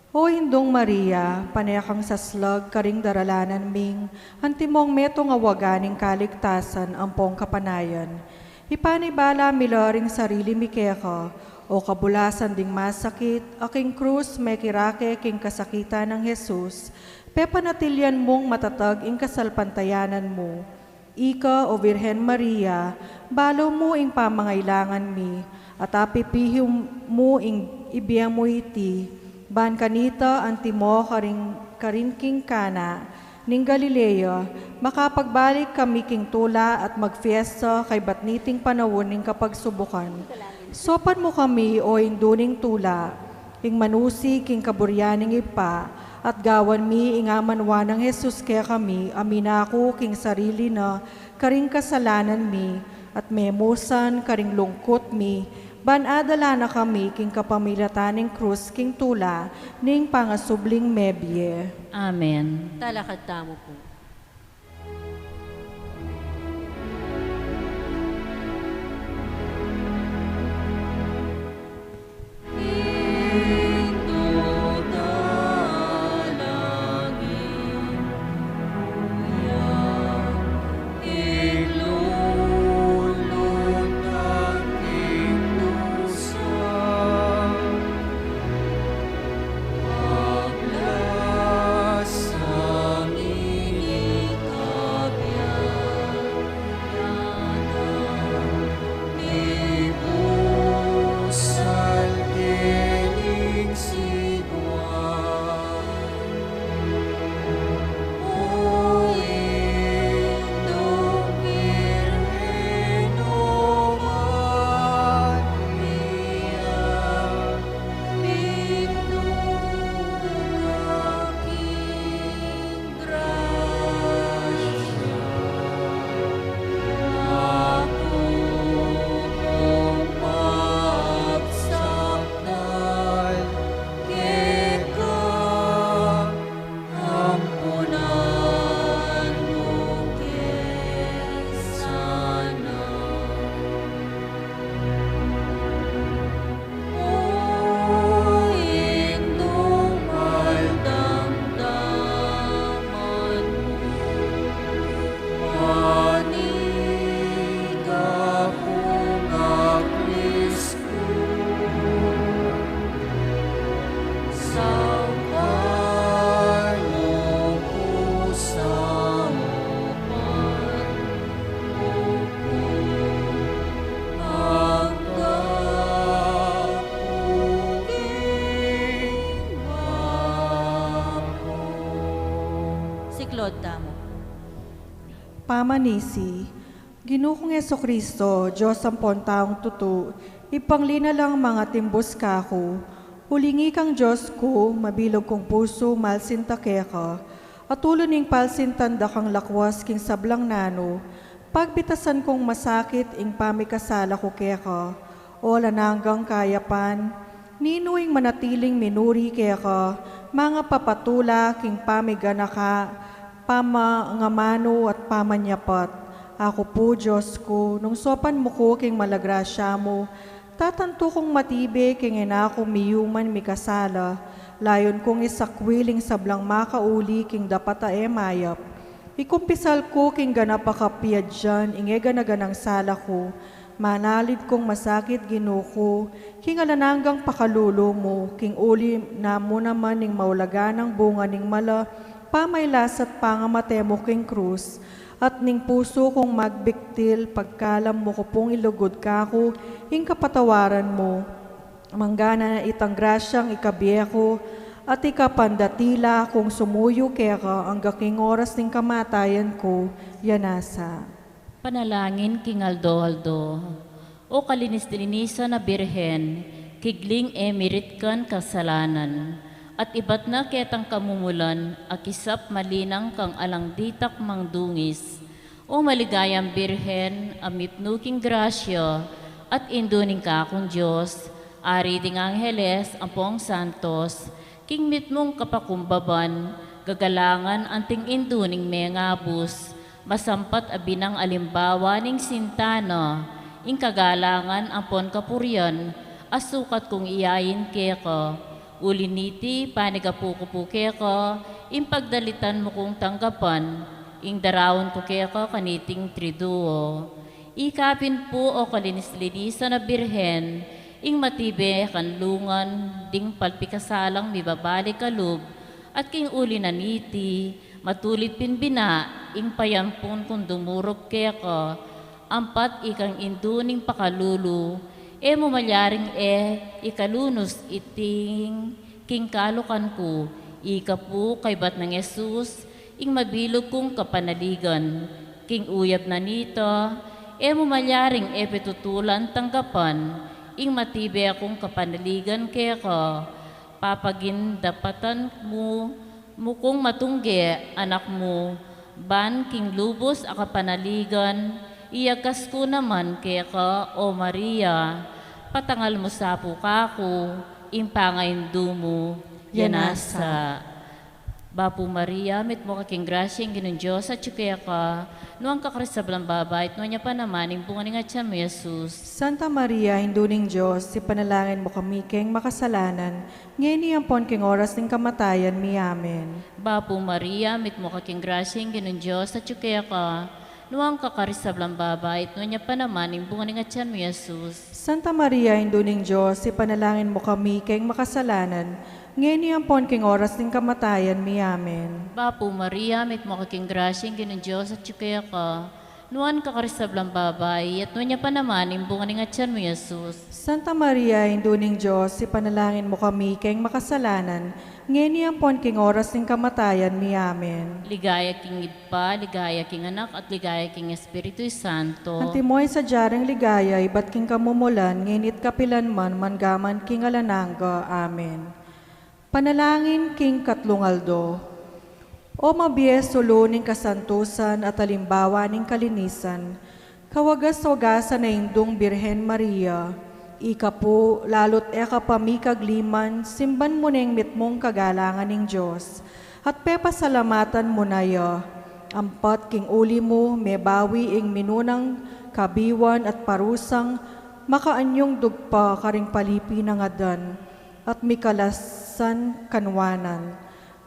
O Indung Maria, pane kang saslag karing daralanan ming, antimong metung a waga ning kaligtasan ampong kapanayan. Ipanibala mi la ring sarili mi keka, o kabulasan ding masakit, a king krus mekirake king kasakitan nang Jesus, pepanatilyan mung matatag ing kasalpantayanan mu. Ika, o Birhen Maria, balu mu ing pamangailangan mi, at apipihi mu ing ibie mu iti, ban kanita antimo karing, karin king Cana ning Galilea, makapagbalik kami king tula at magfiesta kaybat niting panaun ning kapagsubukan. Saupan mu kami, o Indu ning tula, ing manusi king kaburian ning Ibpa, at gawan mi ing amanwa nang Jesus kekami, a minaku king sarili na karing kasalanan mi, at memusan karing lungkut mi, ban adala na kami king kapamilatan ning krus king tula ning pangasubling mebie. Amen. Talakad tamu pu. Amanisi. Ginu kung Jesucristo, Dios ampon taung tutu, ipanglinalang mangatimbus kaku. Uling ikang Dios ku, mabilug kung pusu, malsinta keka. At ulu ning palsintan da kang lakwas king sablang nanu, pagbitasan kung masakit ing pamikasala ku keka. O alang anggang kayapan, ninu ing manatiling minuri keka, mangapapatula king pamiganaka, pamangamanu at pamanyapat. Aku pu, Dios ku, nung saupan mu ku king mala grasya mu, tatantu kung matibe king e na ku miyuman mikasala, layun kung isakwil ing sablang makauli king dapat a e mayap. Ikumpisal ku king ganap a kapiadyan ing e gana-ganang sala ku, manalid kung masakit, Ginu ku, king alang anggang pakalulu mu, king uli na mu naman ning maulagang bunga ning mala pamailas at pangamate mu king krus, at ning pusu kung magbiktil, pagkalam mu ku pung ilugud kaku ing kapatawaran mu. Manggana na itang grasyang ikabie ku at ikapandatila kung sumuyu keka angga king oras ning kamatayan ku. Yanasa. Panalangin king aldo-aldo. O kalinis-linisan a Birhen, kigling e miritkan kasalanan, at ibat na ketang kamumulan a kisap malinang kang alang ditak mangdungis. O maligayang Birhen a mipnu king grasya at indu ning kakung Dios, ari ding angheles ampong santos, king mitmung kapakumbaban, gagalangan anting indu ning mengabus, masampat a binang alimbawa ning sinta na, ing kagalangan ampon kapurian, a sukat kung iyain keka. Uli niti, panigapu ku pu keka, ing pagdalitan mu kung tanggapan, ing daraun ku keka kaniting triduo. Ikapin pu, o kalinis-linisan a Birhen, ing matibe a kanlungan ding palpikasalang mibabalik a lub, at king uli na niti, matulid pin bina ing payampun kung dumurup keka, ampat ikang indu ning pakalulu, e mu malyaring e ikalunus iting king kalukan ku. Ika pu, kaybat nang Jesus, ing mabilug kung kapanaligan. King uyab na nita, e mu malyaring e pitutulan tanggapan ing matibe kung kapanaligan keka. Papagindapatan mu, mu kung matungge, anak mu, ban king lubus a kapanaligan, iyagas ku naman keka, o Maria, patangal mu sa pu kaku ing pangaindu mu. Yanasa. Bapu Maria, mitmu ka king grasya, ing Ginung Dios atyu keka, nuan ka karing sablang babai, at nuan ya pa naman ing bunga ning atyan mu, Jesus. Santa Maria, Indu ning Dios, ipanalangin mu kami keng makasalanan, ngeni ampon king oras ning kamatayan mi. Amen. Bapu Maria, mitmu ka king grasya, ing Ginung Dios atyu keka, nuan ka karing sablang babai, at nuan ya pa naman ing bunga ning atyan mu, Jesus. Santa Maria, Indu ning Dios, ipanalangin mu kami keng makasalanan, ngeni ampon king oras ning kamatayan mi. Amen. Bapu Maria, mitmu ka king grasya, ing Ginung Dios atyu keka, nuan ka karing sablang babai, at nuan ya pa naman ing bunga ning atyan mu, Jesus. Santa Maria, Indu ning Dios, ipanalangin mu kami keng makasalanan, ngeni ampon king oras ning kamatayan mi. Amen. Ligaya king Ibpa, ligaya king Anak, at ligaya king Espiritu Santo. Antimo ing sadya rang ligaya ibat king kamumulan, ngeni at kapilan man, mangga man king alang angga. Amen. Panalangin king katlung aldo. O mabie sulu ning kasantusan at alimbawa ning kalinisan, kawagas-wagasan a Indung Birhen Maria, ika pu, lalu't e ka pa mikagliman, simban mu neng mitmung kagalangan ning Dios, at pepasalamatan mu na ya, ampat king uli mu mebawi ing minunang kabiwan at parusang makaanyung dugpa karing palipi nang Adan, at mikalasan kanwanan.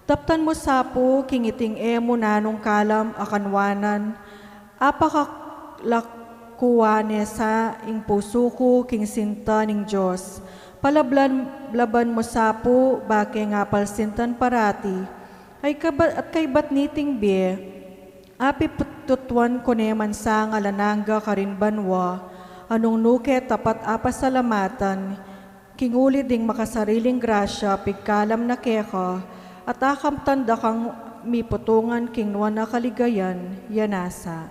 Daptan mu sa pu king iting e mu nanung kalam a kanwanan, apakalakuan ne sa ing pusu ku king sinta ning Dios. Palablaban mu sa pu, ba keng apalsintan parati, ay kaba-, at kaybat niting bie, apipitutuan ku ne man sa ing alang angga karin banua, a nung nu ke tapat a pasalamatan, king uli ding makasariling grasya pigkalam na keka, at akamtan da kang miputungan king nuan a kaligayan. Yanasa.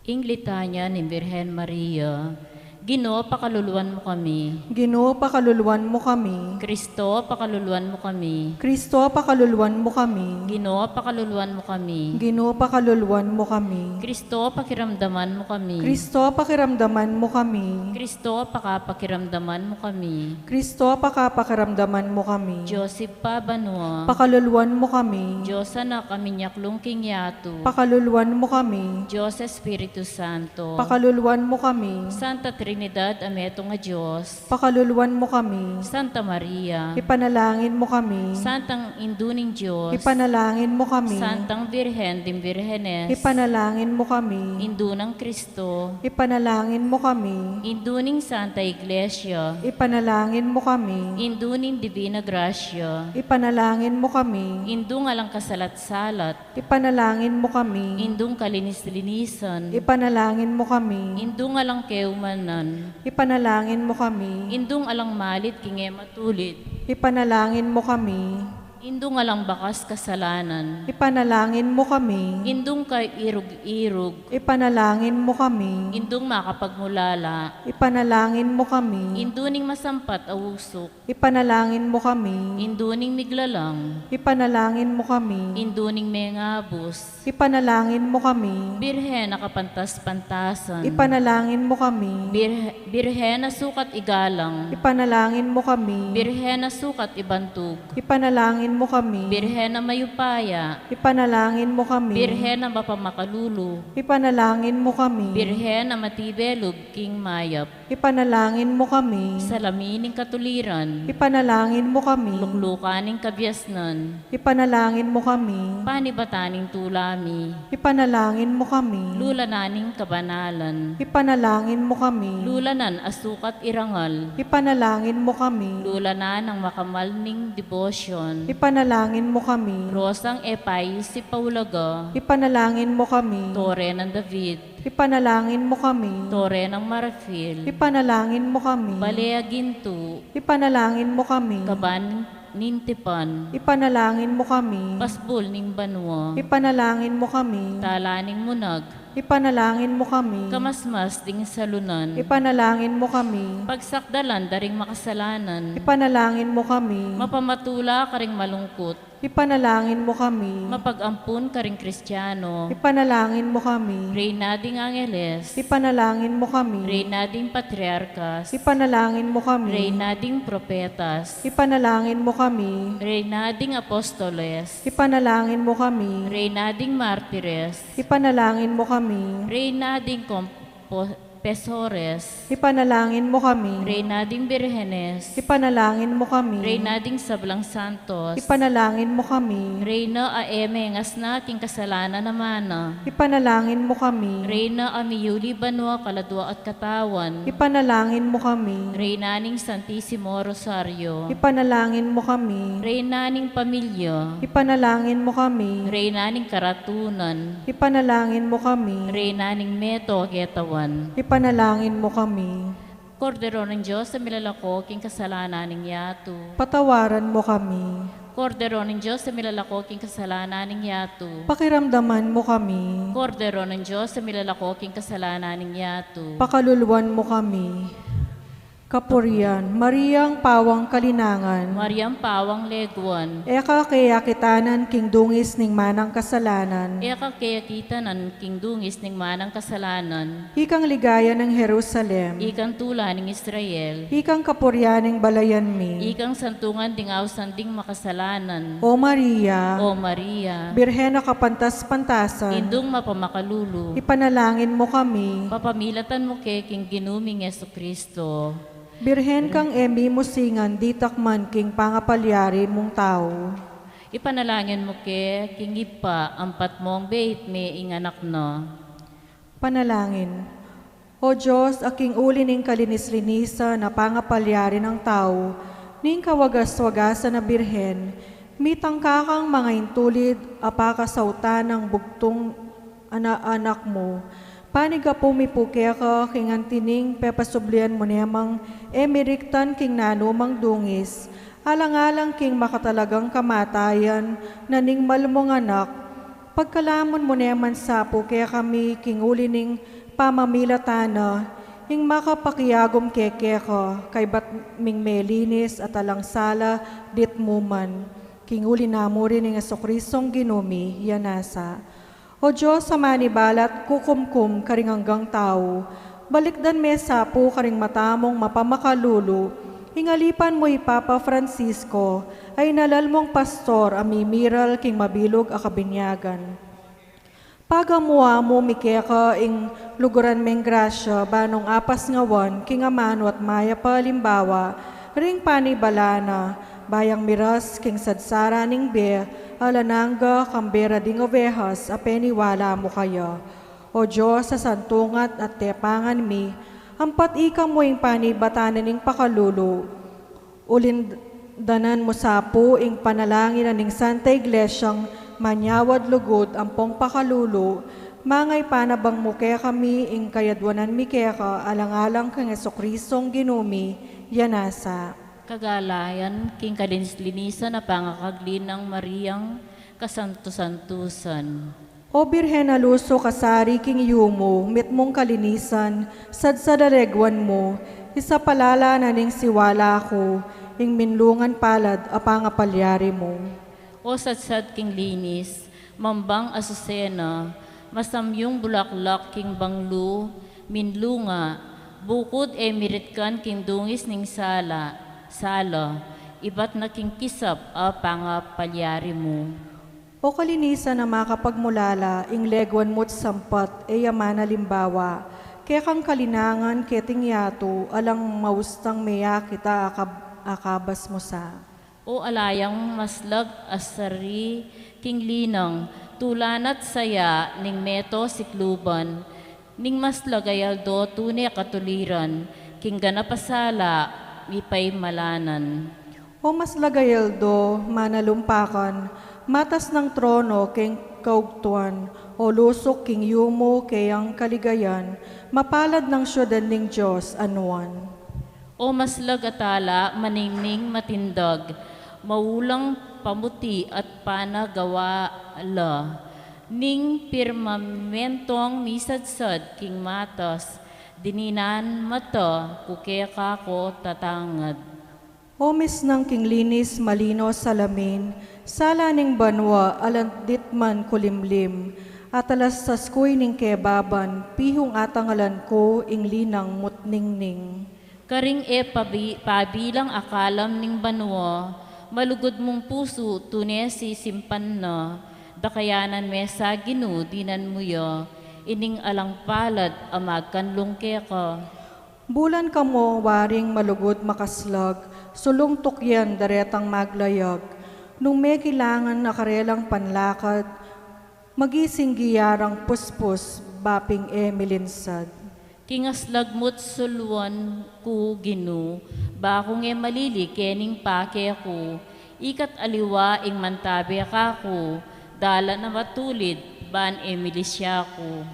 Ing litanya ning Birhen Maria. Ginu, pakaluluan mu kami. Ginu, pakaluluan mu kami. Kristo, pakaluluan mu kami. Kristo, pakaluluan mu kami. Ginu, pakaluluan mu kami. Ginu, pakaluluan mu kami. Kristo, pakiramdaman mu kami. Kristo, pakiramdaman mu kami. Kristo, pakapakiramdaman mu kami. Kristo, pakapakiramdaman mu kami. Dios Ibpa banua. Pakaluluan mu kami. Dios Anak a minyaklung king yatu. Pakaluluan mu kami. Dios Espiritu Santo. Pakaluluan mu kami. Santa Trinidad a metung a Dios. Pakaluluan mu kami. Santa Maria. Ipanalangin mu kami. Santang Indu ning Dios. Ipanalangin mu kami. Santang Birhen ding Birhenes. Ipanalangin mu kami. Indu nang Kristo. Ipanalangin mu kami. Indu ning Santa Iglesia. Ipanalangin mu kami. Indu ning Divina Gracia. Ipanalangin mu kami. Indung alang kasalat-salat. Ipanalangin mu kami. Indung kalinis-linisan. Ipanalangin mu kami. Indung alang keumanan. Ipanalangin mu kami. Indung alang malit king e matulid. Ipanalangin mu kami. Indung alang bakas kasalanan. Ipanalangin mu kami. Indung kairug-irug. Ipanalangin mu kami. Indung makapagmulala. Ipanalangin mu kami. Indu ning masampat a usuk. Ipanalangin mu kami. Indu ning miglalang. Ipanalangin mu kami. Indu ning mengabus. Ipanalangin mu kami. Birhen a kapantas-pantasan. Ipanalangin mu kami. Bir-, Birhen a sukat igalang. Ipanalangin mu kami. Birhen a sukat ibantug. Ipanalangin mu kami. Birhen a mayupaya. Ipanalangin mu kami. Birhen a mapamakalulu. Ipanalangin mu kami. Birhen a matibe lub king mayap. Ipanalangin mu kami. Salami ning katuliran. Ipanalangin mu kami. Luklukan ning kabiasnan. Ipanalangin mu kami. Panibatan ning tula mi. Ipanalangin mu kami. Lulanan ning kabanalan. Ipanalangin mu kami. Lulanan a sukat irangal. Ipanalangin mu kami. Lulanan a makamal ning debosyon. Ipanalangin mu kami. Rosang e paisip a ulaga. Ipanalangin mu kami. Tore nang David. Ipanalangin mu kami. Tore nang marfil. Ipanalangin mu kami. Bale a gintu. Ipanalangin mu kami. Kaban ning tipan. Ipanalangin mu kami. Pasbul ning banua. Ipanalangin mu kami. Tala ning munag. Ipanalangin mu kami. Kamasmas ding salunan. Ipanalangin mu kami. Pagsakdalan da ring makasalanan. Ipanalangin mu kami. Mapamatula karing malungkut. Ipanalangin mu kami. Mapag-ampun karing Kristiano. Ipanalangin mu kami. Reyna ding Angeles. Ipanalangin mu kami. Reyna ding Patriarkas. Ipanalangin mu kami. Reyna ding Propetas. Ipanalangin mu kami. Reyna ding Apostoles. Ipanalangin mu kami. Reyna ding Martires. Ipanalangin mu kami. Reyna ding Kompo-, Pesores. Ipanalangin mu kami. Reyna ding Birhenes. Ipanalangin mu kami. Reyna ding sablang santos. Ipanalangin mu kami. Reyna a e mengasna king kasalanan a mana. Ipanalangin mu kami. Reyna a miyuli banua kaladua at katawan. Ipanalangin mu kami. Reyna ning Santisimo Rosario. Ipanalangin mu kami. Reyna ning pamilya. Ipanalangin mu kami. Reyna ning karatunan. Ipanalangin mu kami. Reyna ning meto a ketawan. Ipanalangin mu kami. Kordero ning Dios a milalako king kasalanan ning yatu. Patawaran mu kami. Kordero ning Dios a milalako king kasalanan ning yatu. Pakiramdaman mu kami. Kordero ning Dios a milalako king kasalanan ning yatu. Pakaluluan mu kami. Kapurian, Mariang pawang kalinangan. Mariang pawang leguan. E ka kekitanan king dungis ning manang kasalanan. E ka kekitanan king dungis ning manang kasalanan. Ikang ligaya ning Jerusalem. Ikang tula ning Israel. Ikang kapurian ning balayan mi. Ikang santungan ding ausan ding makasalanan. O Maria. O Maria. Birhen a kapantas-pantasan. Indung mapamakalulu. Ipanalangin mu kami. Papamilatan mu ke king Ginu ming Jesucristo. Birhen kang e mimusingan ditak man king pangapalyari mung tau. Ipanalangin mu ke king Ibpa, ampat mung beit me ing anak na. Panalangin. O Dios, a king uli ning kalinis-linisan a pangapalyari nang tau, ning kawagas-wagasan a Birhen, mitangka kang mangaintulid a pakasautan nang bugtung ana-, anak mu. Panigapu mi pu keka king antining pepasublian mu ne mang e miriktan king nanumang dungis, alang-alang king makatalagang kamatayan na ning mal mung anak. Pagkalamun mu ne man sa pu kekami king uli ning Pamamilatan na, ing makapakiagum keka, kaybat ming melinis at alang sala ditmu man, king uli na mu rin ning Jesucristong Ginu mi, ya nasa. O Dios, a manibalat kukumkum karing anggang tau, balikdan me sa pu karing mata mung mapamakalulu, ing alipan mu i Papa Francisco, a inalal mung pastor a mimiral king mabilug a kabinyagan. Pagamuan mu mi keka ing luguran meng grasya, ba nung apasngawan king amanu at mayap a alimbawa, ring panibala na, ba yang miras king sadsara ning bie, alang angga kambe ra ding ovehas a peniwala mu kaya. O Dios, a santungat at tepangan mi, ampat ika mu ing panibatan ning pakalulu. Ulindanan mu sa pu ing panalangin na ning Santa Iglesia, manyawad lugud ampong pakalulu, mangaipanabang mu kekami ing kayadwanan mi keka alang-alang kang Jesucristong Ginu mi, ya nasa. Kagalayan king kalinis-linisan a pangakagli nang Mariang kasantu-santusan. O Birhen a lusuk a sari king yumu, mitmung kalinisan, sadsad a legwan mu, isapalala na ning siwala ku, ing minlungan palad a pangapalyari mu. O sadsad king linis, mambang asusena, masamyung bulaklak king banglu, minlunga, bukud e miritkan king dungis ning sala, sala, ibat na king kisap a pangapalyari mu. O kalinisan a makapagmulala, ing legwan mu't sampat, e ya man alimbawa, kekang kalinangan keting yatu, alang maustang meyakit a akab-, akabas mu sa. O alayang maslag a sari king linang, tula na't saya ning meto sikluban, ning maslag a aldo tune katuliran, king ganap a sala mipaimalanan. O maslag a aldo, manalumpakan, matas nang trono keng kaugtuan, o lusuk king yumu keyang kaligayan, mapalad nang siudad ning Dios a nuan. O maslag a tala, maningning matindag, maulang pamuti at panagawa la, ning pirmamentong misadsad king matas, dininan mata ku keka ko tatangad. O misnang king linis, malino salamin, sala ning banua, alandit man kulimlim, atalastas ku ining kebaban, pihung atangalan ku ing linang mu't ningning. Karing e pabi-, pabilang a kalam ning banua, malugud mung pusu tune sisimpan na, dakayanan me sa Ginu, dinan mu ya, ining alang palad a magkanlung keka. Bulan ka mu waring malugud makaslag, sulung tukyan daretang maglayag, nung mekilangan a karelang panlakad, magising giyarang puspus, baping e milinsad. King aslag mu't suluan ku Ginu, bakung e malili kening pake ku, ika't aliwa ing mantabe kaku, dalan a matulid, ban e milisya ku.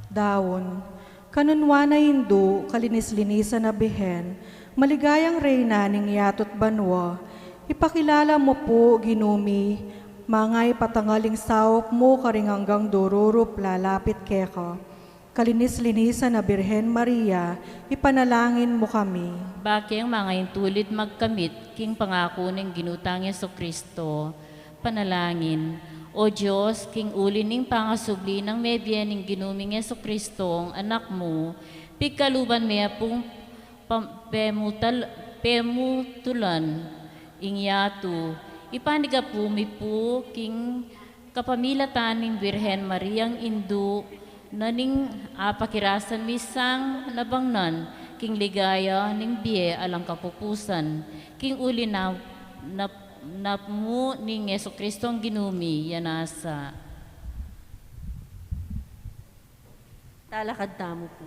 Daun, kanunua na Indu, kalinis-linisan a Birhen, maligayang Reyna ning yatu't banua, ipakilala mu pu Ginu mi, mangaipatangal ing saup mu karing anggang dururup lalapit keka. Kalinis-linisan a Birhen Maria, ipanalangin mu kami. Bakeng mangaintulid magkamit king pangaku ning Ginu tang Jesucristo. Panalangin. O Dios, king uli ning pangasubli nang mebie ning Ginu ming Jesucristo, ing Anak mu, pigkaluban me pung pam-, pemutal-, pemutulan ing yatu. Ipanyawad mu pu king kapamilatan ning Birhen Mariang Indu na ning apakirasan mi sang nabangnan king ligaya ning bie alang kapupusan, king uli na, na, na mu ning Jesucristong Ginu mi, ya nasa. Talakad tamu pu.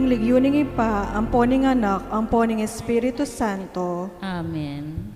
Lagyu ning Ibpa, ampo ning Anak, ampo ning Espiritu Santo. Amen.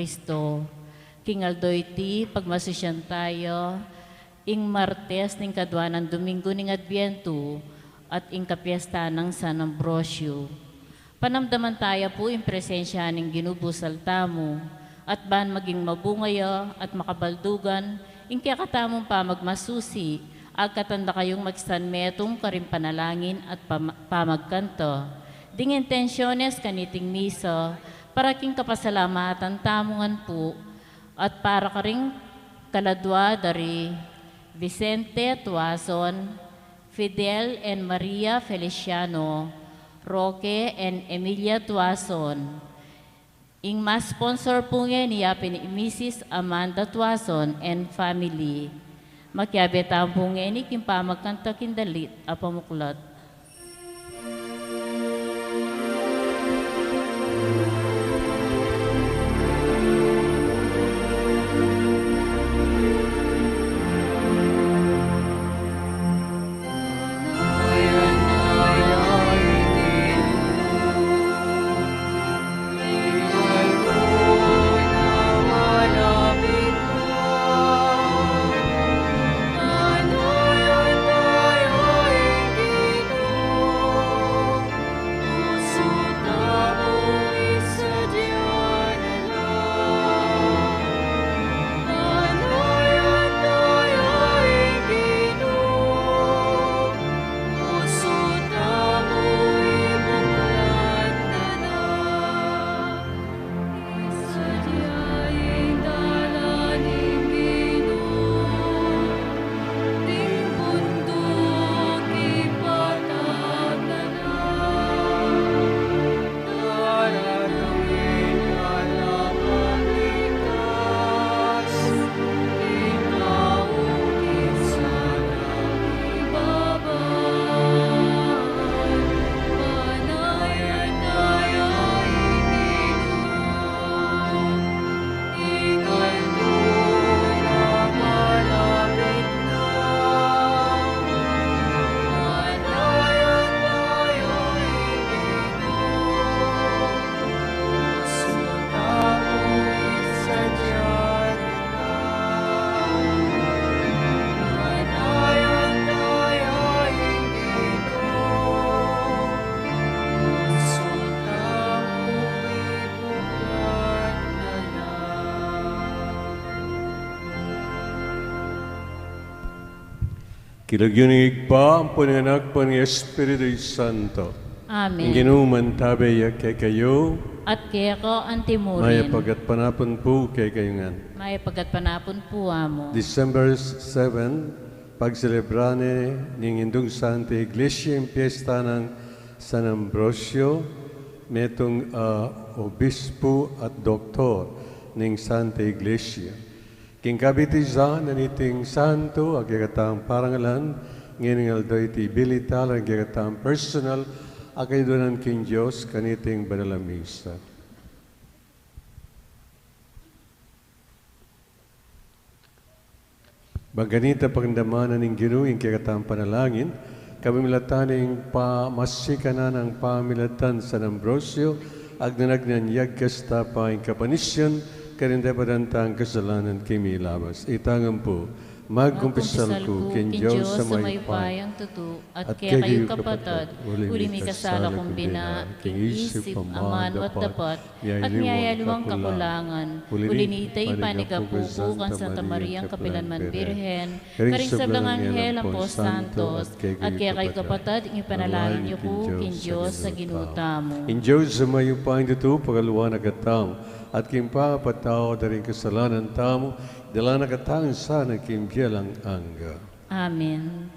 Kristo. King aldo iti, pagmasusyan tayu ing Martes ning kadua nang Domingo ning Adbientu at ing kapiesta nang San Ambrosio. Panamdaman taya pu ing presensya ning Ginu busal tamu, at ban maging mabunga ya at makabaldugan ing kekatamung pamagmasusi, agkatan da kayung magsanmetung karing panalangin at pam-, pamagkanta ding intensyones kaniting misa, para king kapasalamatan tamu ngan pu, at para karing kaladua da ri Vicente Tuason, Fidel and Maria Feliciano, Roque and Emilia Tuason. Ing ma-sponsor pu ngeni ya pin i Misis Amanda Tuason and family. Makiabe tamu pu ngeni king pamagkanta king dalit a pamuklat. King lagyu ning Ibpa, ampo ning Anak, ampo ning Espiritu Santo. Amen. Ing Ginu mantabe ya kekayu. At keka antimurin. Mayap a gatpanapun pu kekayu ngan. Mayap a gatpanapun pu, Amu. December seven, pagselebra ne ning Indung Santa Iglesia ing piesta nang San Ambrosio, metung a obispu at doktor ning Santa Iglesia. King kabitisan na niting santo, a kekatang parangalan, ngening aldo iti ibili tala ing kekatang personal a kayadwanan king Dios kaniting banal a misa. Bang kanita pagdamanan ning Ginu ing kekatang panalangin, kapamilatan ning pamasikanan nang pamilatan San Ambrosio, agnan-agnan ya king kasta pa ing kapanisyan, karing dapatan tang kasalanan king milabas. Itang ampo, magkumpisal ku king Dios a mayupayang tutu, at kekayu kapatad, uli mikasala kung bina, king isip, amanu at dapat, at miyayaliwang kakulangan, uli nita ipanyawad ku kang Santa Mariang kapilanman Birhen, karing sablang anghel ampong santos, at kekayu kapatad, ing ipanalangin yu ku king Dios a Ginu tamu. Ing Dios a mayupayang tutu, pakaluan na katamu, at king pamagpatawad da ring kasalanan tamu, idala na katamu sana king bie alang angga. Amen.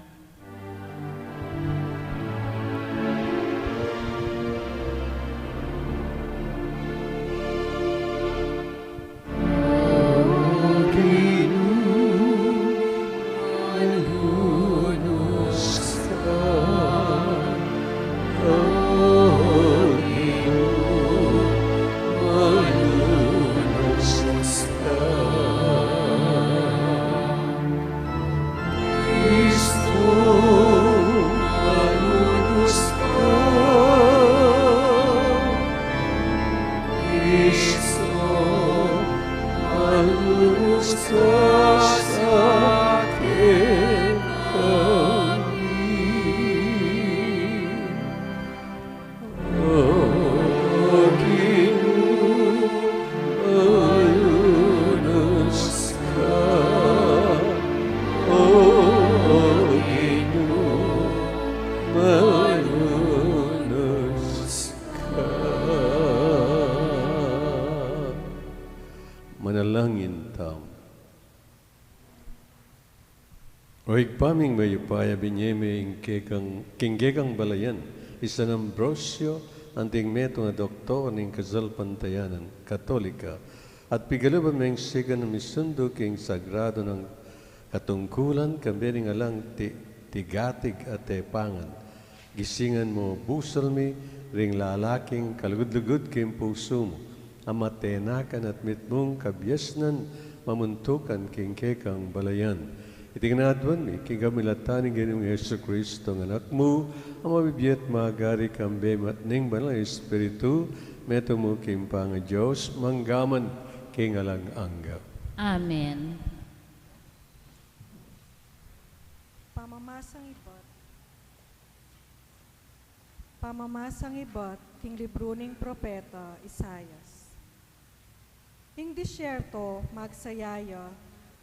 sa kekami. O Ginu, manunus ka. O Ginu, manunus ka. Manalangin tamu. O Ibpa ming mayupaya, binie me ing kekang, king kekang balayan i San Ambrosio, anting metung a doktor ning kasalpantayanan Katolika, at pigaluban meng sikan a misundu king sagrado nang katungkulan, kambe ning alang ti-, tigatig at tepangan. Gisingan mu, busal mi, ring lalaking kalugud-lugud king pusu mu, a matenakan at mitmung kabiasnan mamuntukan king kekang balayan. Iti ngan aduan mi king kamilatan ning Ginung Jesucristo a Anak mu, a mabibie at magari kambe ning Banal a Espiritu, metung mu king pangaDios, mangga man king alang angga. Amen. Pamamasang ibat. Pamamasang ibat king libru ning propeta Isaias. Ing disyerto magsaya ya,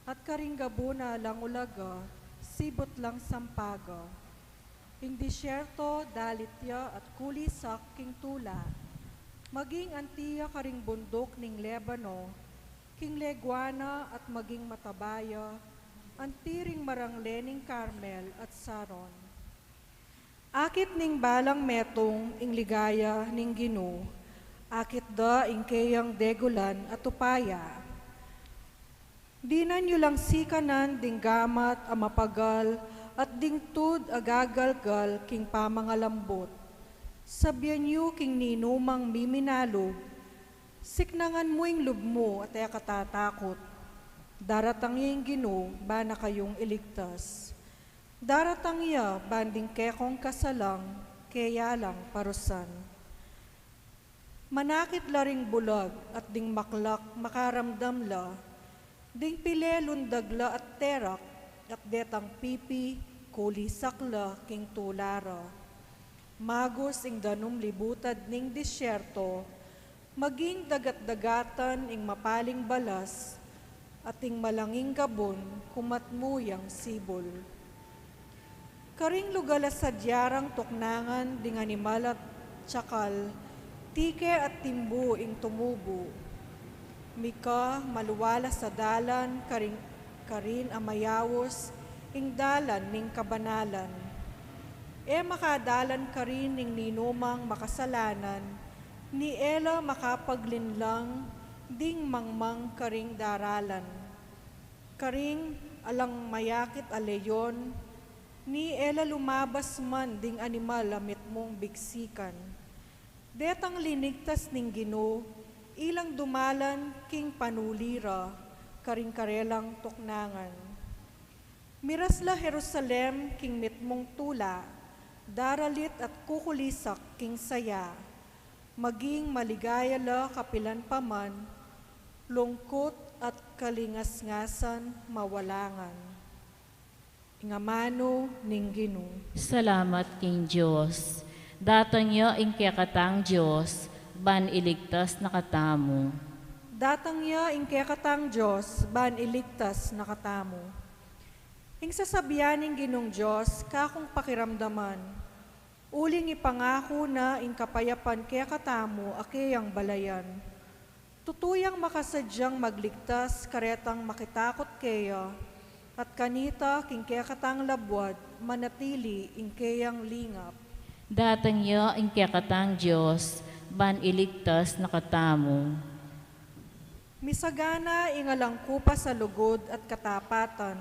at karing gabun a alang ulaga, sibut lang sampaga. Ing disyerto dalit ya at kulisak king tula, maging anti ya karing bunduk ning Lebano, king legua na at maging mataba ya, anti ring marangle ning Carmel at Saron. Akit ning balang metung ing ligaya ning Ginu, akit da ing keyang degulan at upaya. Dinan yu lang sikanan ding gamat a mapagal at ding tud a gagalgal king pamangalambut. Sabyan yu king ninumang miminalub, siknangan mu ing lub mu at e ka tatakut. Daratang ya ing Ginu, ban na kayung iligtas. Daratang ya ban ding kekong kasalang, keya lang parusan. Manakit la ring bulag at ding maklak makaramdam la, ding pile lundag la at terak, at detang pipi kulisak la king tula ra. Magus ing danum libutad ning disyerto, maging dagat-dagatan ing mapaling balas, at ing malanging gabun kumatmu yang sibul. Karing lugal a sadya rang tuknangan ding animal at tsakal, tike at timbu ing tumubu. Mika maluwalas a dalan karing, karin a mayaus ing dalan ning kabanalan. E makadalan karin ing ninumang makasalanan, ni e la makapaglinlang ding mangmang karing daralan. Karing alang mayakit a leon, ni e la lumabas man ding animal a mitmung biksikan. Detang linigtas ning Ginu, ilang dumalan king panuli ra, karing karelang tuknangan. Miras la Jerusalem king mitmung tula, daralit at kukulisak king saya. Maging maligaya la kapilan pa man, lungkut at kalingasngasan mawalangan. Ing amanu ning Ginu. Salamat king Dios. Datang ya ing kekatang Dios, ban iligtas na katamu. Datang ya ing kekatang Dios, ban iligtas na katamu. Ing sasabian ning Ginung Dios, kakung pakiramdaman. Uling ipangaku na ing kapayapan kekatamu a keyang balayan. Tutu yang makasadyang magligtas karetang makitakut keya, at kanita king kekatang labuad manatili ing keyang lingap. Datang ya ing kekatang Dios, ban iligtas na katamu. Misagana ing alang kupas a lugud at katapatan,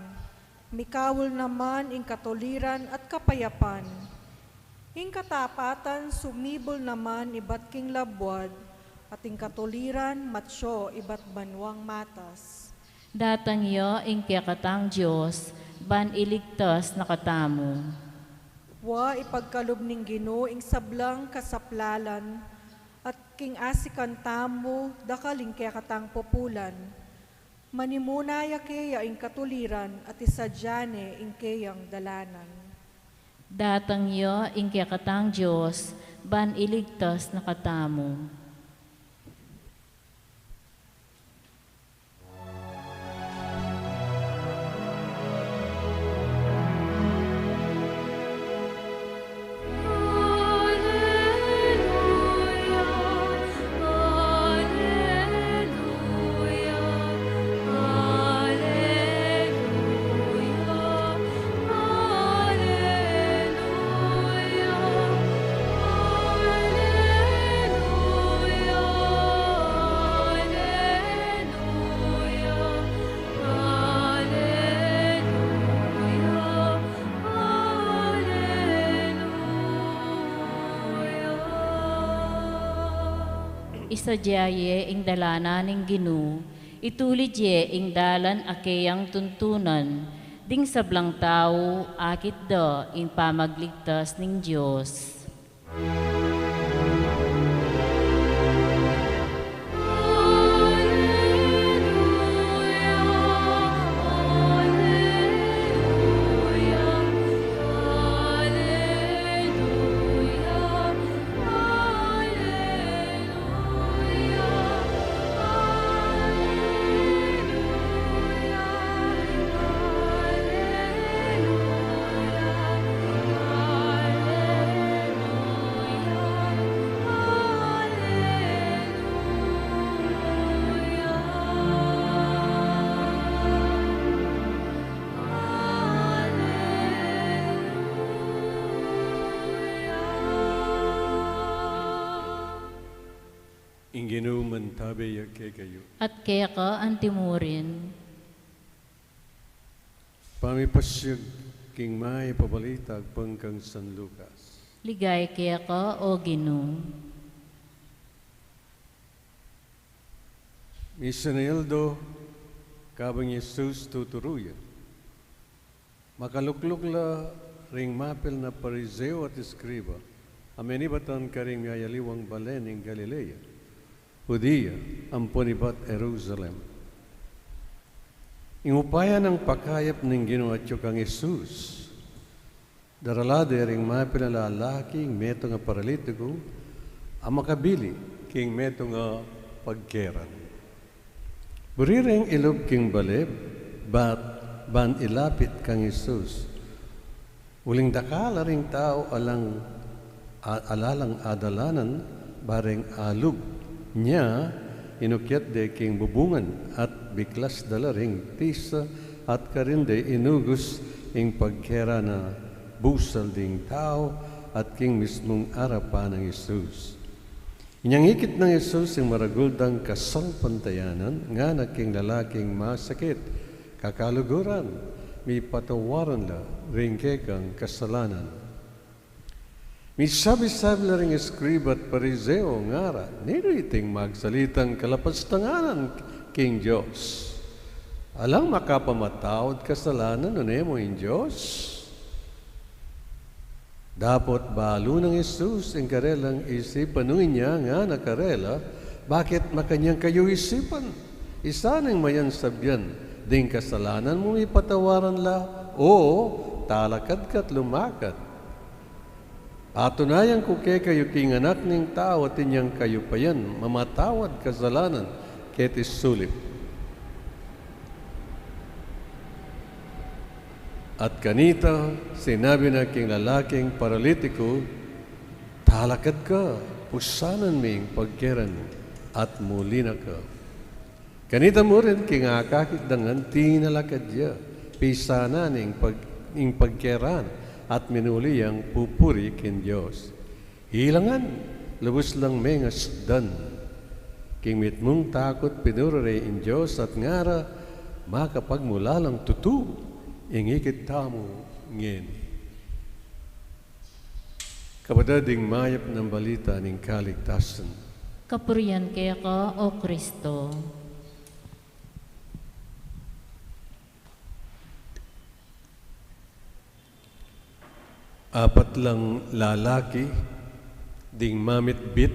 mikaul naman ing katuliran at kapayapan. Ing katapatan sumibul naman ibat king labuad, at ing katuliran matsu ibat banuang matas. Datang ya ing kekatang Dios, ban iligtas na katamu. Wa ipagkalub ning Ginu ing sablang kasaplalan, at king asikan tamu dakal ing kekatang pupulan. Manimuna ya keya ing katuliran at isadya ne ing keyang dalanan. Datang ya ing kekatang Dios, ban iligtas na katamu. Isadya ye ing dalanan ning Ginu, itulid ye ing dalan a keyang tuntunan, ding sablang tau akit da ing pamagligtas ning Dios. Ing Ginu mantabe ya kekayu. At keka antimurin. Pamipasiag king mayap a balita agpang kang San Lucas. Ligaya keka, O Ginu. Misan a aldo, kabang i Jesus tuturu ya, makalukluk la ring mapilan a Pariseo at eskriba a menibatan karing miyayaliwang bale ning Galilea, Judea, ampon ibat Jerusalem. Ing upaya nang pakayap ning Ginu atyu kang Jesus. Darala de ring mapilan a lalaki ing metung a paralitiku a makabili king metung a pagkeran. Buri reng ilub king bale, bat ban ilapit kang Jesus. Uling dakal la ring tau alang, a-, ala lang adalanan, bareng alub. Nya, inukyat de king bubungan, at biklas da la ring tisa, at karin de inugus ing pagkeran a busal ding tau, at king mismung arapan nang Jesus. Inyang ikit nang Jesus ing maragul dang kasalpantayanan, ngana king lalaking masakit, kakaluguran, mipatawaran la ring kekang kasalanan. Misabi-sabi la ring eskriba at Pariseo, ngara, ninu iting magsalitang kalapastanganan king Dios? Alang makapamatawad kasalanan nune mu ing Dios? Dapot balu nang Jesus ing karelang isipan, nung inya ngana karela, bakit makanyan kayu isipan? Isa ning mayan sabian, ding kasalanan mu mipatawaran la, o talakad ka't lumakad. Patunayan ku kekayu king Anak ning Tau atin yang kayupayan mamatawad kasalanan keti sulip. At kanita, sinabi na king lalaking paralitiku, talakad ka, pusanan me ing pagkeran mu, at muli na ka. Kanita mu rin king akakit dangan tinalakad ya, pisanan ing pag-, ing pagkeran, at minuli yang pupuri king Dios. Ila ngan, lubus lang mengasdan. King mitmung takut pinuri re ing Dios at ngara, makapagmulalang tutu ing ikit tamu ngeni. Kapatad, ing mayap nang balita ning kaligtasan. Kapurian keka, O Kristo. Apat lang lalaki ding mamitbit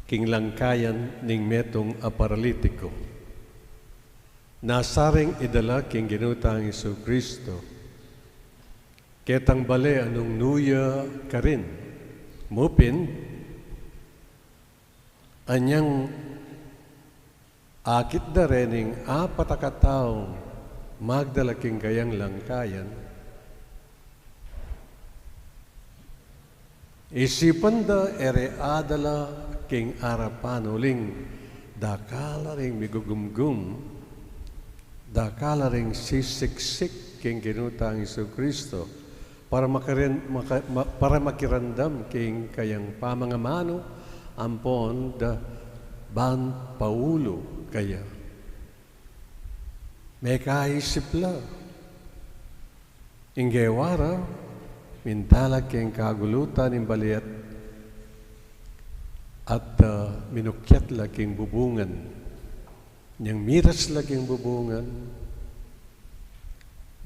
king langkayan ning metung a paralitiku. Nasaring idala king Ginu tang Jesucristo ketang bale a nung nu ya karin. Mu pin, anyang akit da rening apat a kataung magdala king kayang langkayan, isipan da e re adala king arapan uling dakal a ring migugumgum, dakal a ring sisiksik king Ginu tang Jesucristo, para makiran-, maka-, ma-, para makiramdam king kayang pamangamanu ampon da ban paulu kaya. Mekaisip la. Ing gewa ra, minta la king kagulutan ning bale at, ah, minukyat la king bubungan. Inyang miras la king bubungan,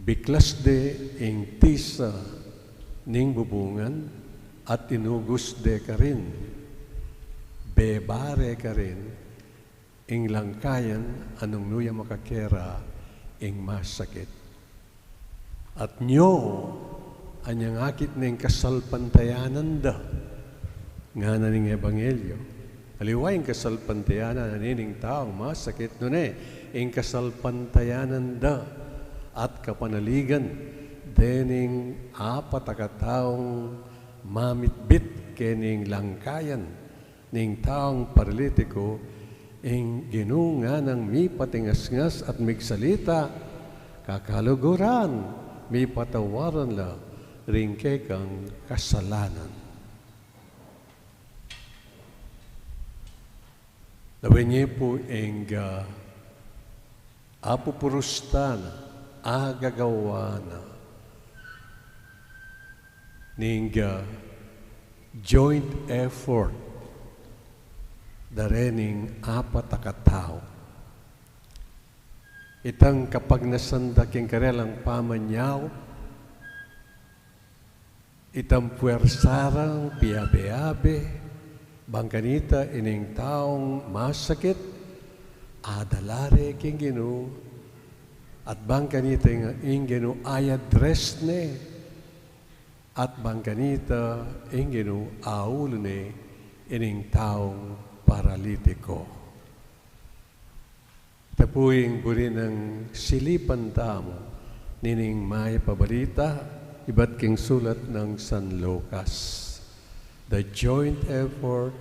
biklas de ing tisa ning bubungan at inugus de karin. Beba re karin ing langkayan a nung nu ya makakera ing masakit. At nyo, anyang akit ne ing kasalpantayanan da, ngana ning ebanghelyo. Aliwa ing kasalpantayanan na nining taung masakit, nune ing kasalpantayanan da at kapanaligan dening apat a kataung mamitbit kening langkayan ning taung paralitiku, ing Ginu nganang mipatingasngas at migsalita, kakaluguran, mipatawaran la ring kekang kasalanan. Lawen ye pu ing, ah, apupurusta na, agagawa na ning, ah, joint effort da rening apat a katau. Itang kapagnasan da king karelang pamanyaup, itang puersa rang piabe-abe, bang kanita ining taung masakit, adala re king Ginu, at bang kanita ing, ing Ginu i-address ne, at bang kanita ing Ginu aulu ne ining taung paralitiku. Ita pu ing buri nang silipan tamu nining mayap a balita ibat king sulat nang San Lucas. The joint effort,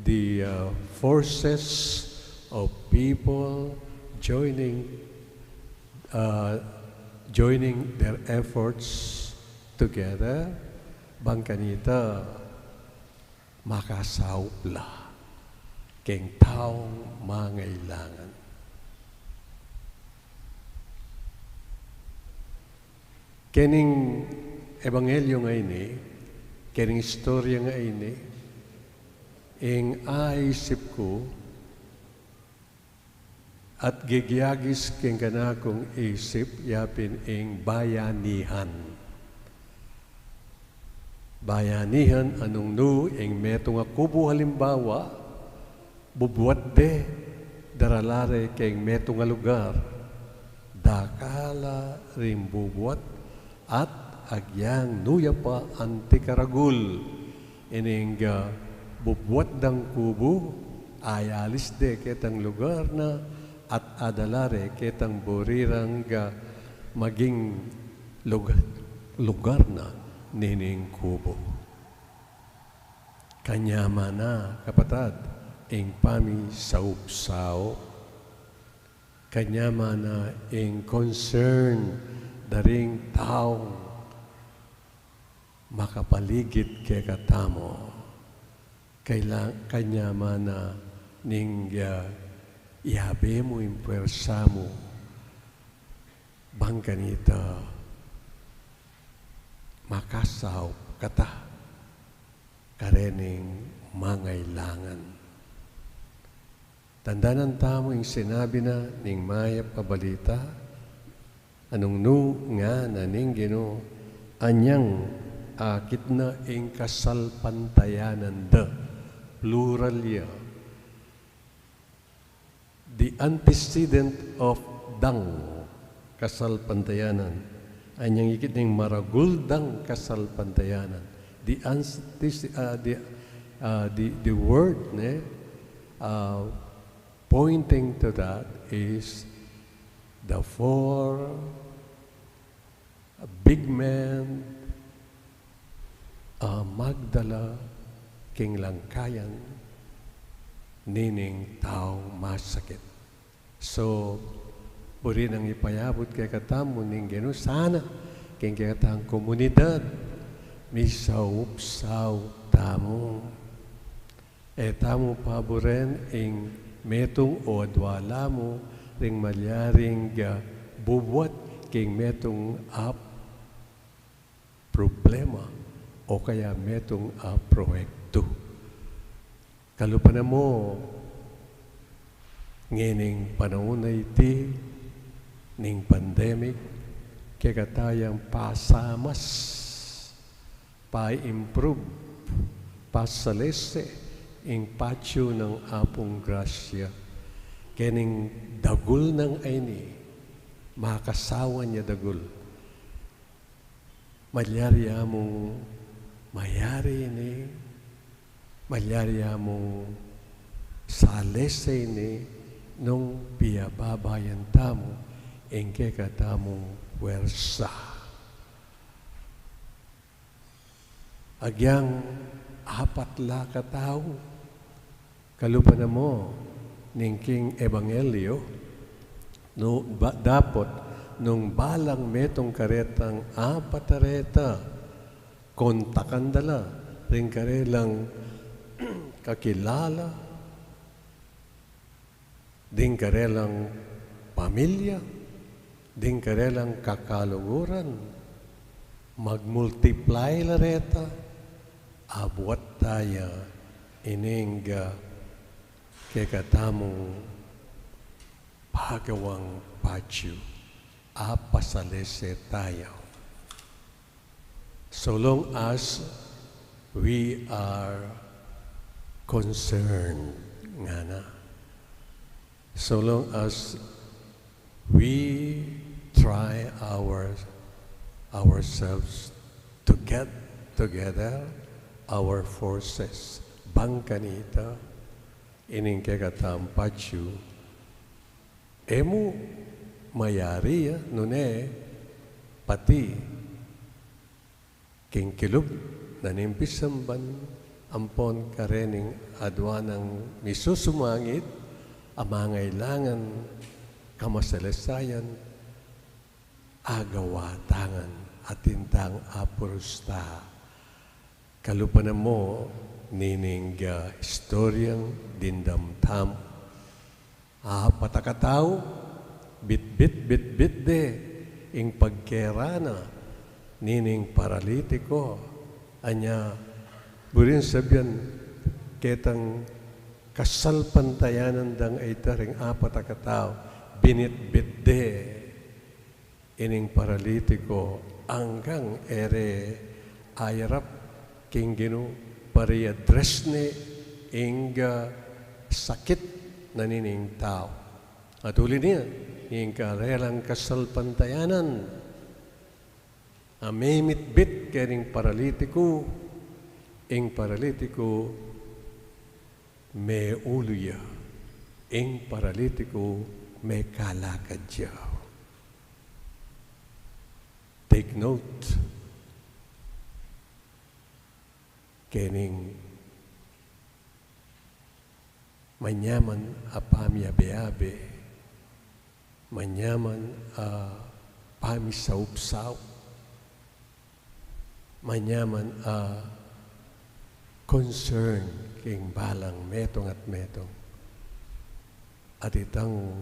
the, uh, forces of people joining, uh, joining their efforts together, bang kanita makasaup la keng taung mangailangan. Kening ebanghelyo ngeni, kening istorya ngeni, ing aisip ku, at gigiagis keng kanakung isip, yapin ing bayanihan. Bayanihan a nung nu ing metung a kubu halimbawa, bubuat de, darala re keng metung a lugar, dakal a ring bubuat, at agyang nu ya pa anti karagul ining, ah, bubuat dang kubu, ayalis de ketang lugar na, at adala re ketang buri rang, ah, maging lug-, lugar na nining kubu. Kanyaman na, kapatad, ing pamisaup-saup. Kanyaman na ing concern da ring taung makapaligid kekatamu. Kaila-, kanyaman na ning, ah, iabe mu ing puersa mu bang kanita makasaup kata karening mangailangan. Tandanan tamu ing sinabi na ning mayap a balita, a nung nu ngana ning Ginu, anyang akit na ing kasalpantayanan da, plural ya. The antecedent of dang kasalpantayanan. Anyang ikit ning maragul dang kasalpantayanan. The, ans- this, uh, the, uh, the, the word, ne, uh, pointing to that is the four big men, uh, magdala king langkayan nining taung masakit. So, buri nang ipayabut kekatamu ning Ginu sana king kekatang komunidad, misaupsaup tamu. E tamu paburen ing metung o adwa la mu ring malyaring, ah, bubuat king metung a problema o kaya metung a proyektu. Kalupa na mu, ngening panaun a iti ning pandemic, kekatayang pasamas, pa-improve, pasalese ing patyu nang Apung Grasya. Kening dagul nang ayni, makasawan ya dagul. Malyari ya mung mayari ini, malyari ya mung salese ini nung piyababayan tamu ing kekatamung puersa. Agyang apat la katau, kalupa na mu ning king ebanghelyo, nu, ba, dapot nung balang metung karetang apat a reta, kontakan da la ring karelang kakilala, ding karelang pamilya, ding karelang kakaluguran, mag-multiply la reta, abuat da ya ining, ah, kekatamung pagawang patyu, apasalese tamu. So long as we are concerned, ngana. So long as we try our, ourselves to get together our forces, bang kanita ining kekatamung patyu, e mu mayari ya, nune pati king kilub na ning pisamban ampon karening adwa nang misusumangid a mangailangan kamasalesayan, agawa ta ngan, atin tang apurus ta. Kalupa na mu nining, ah, istoryang dimdam tamu. Apat a katau, bitbit, bitbit de ing pagkera na nining paralitiko. Anya, buring sabian, ketang kasalpantayanan dang a ita ring apat a katau, binitbit de ining paralitiko anggang e re ayarap king Ginu para i-address ne ing, ah, sakit na nining tau. At uli na, ing karelang kasalpantayanan a memitbit kening paralitiko, ing paralitiko meulu ya, ing paralitiko mekalakad ya. Take note kening manyaman a pamiabe-abe, manyaman a pamisaupsaup, manyaman a concern king balang metung at metung. At itang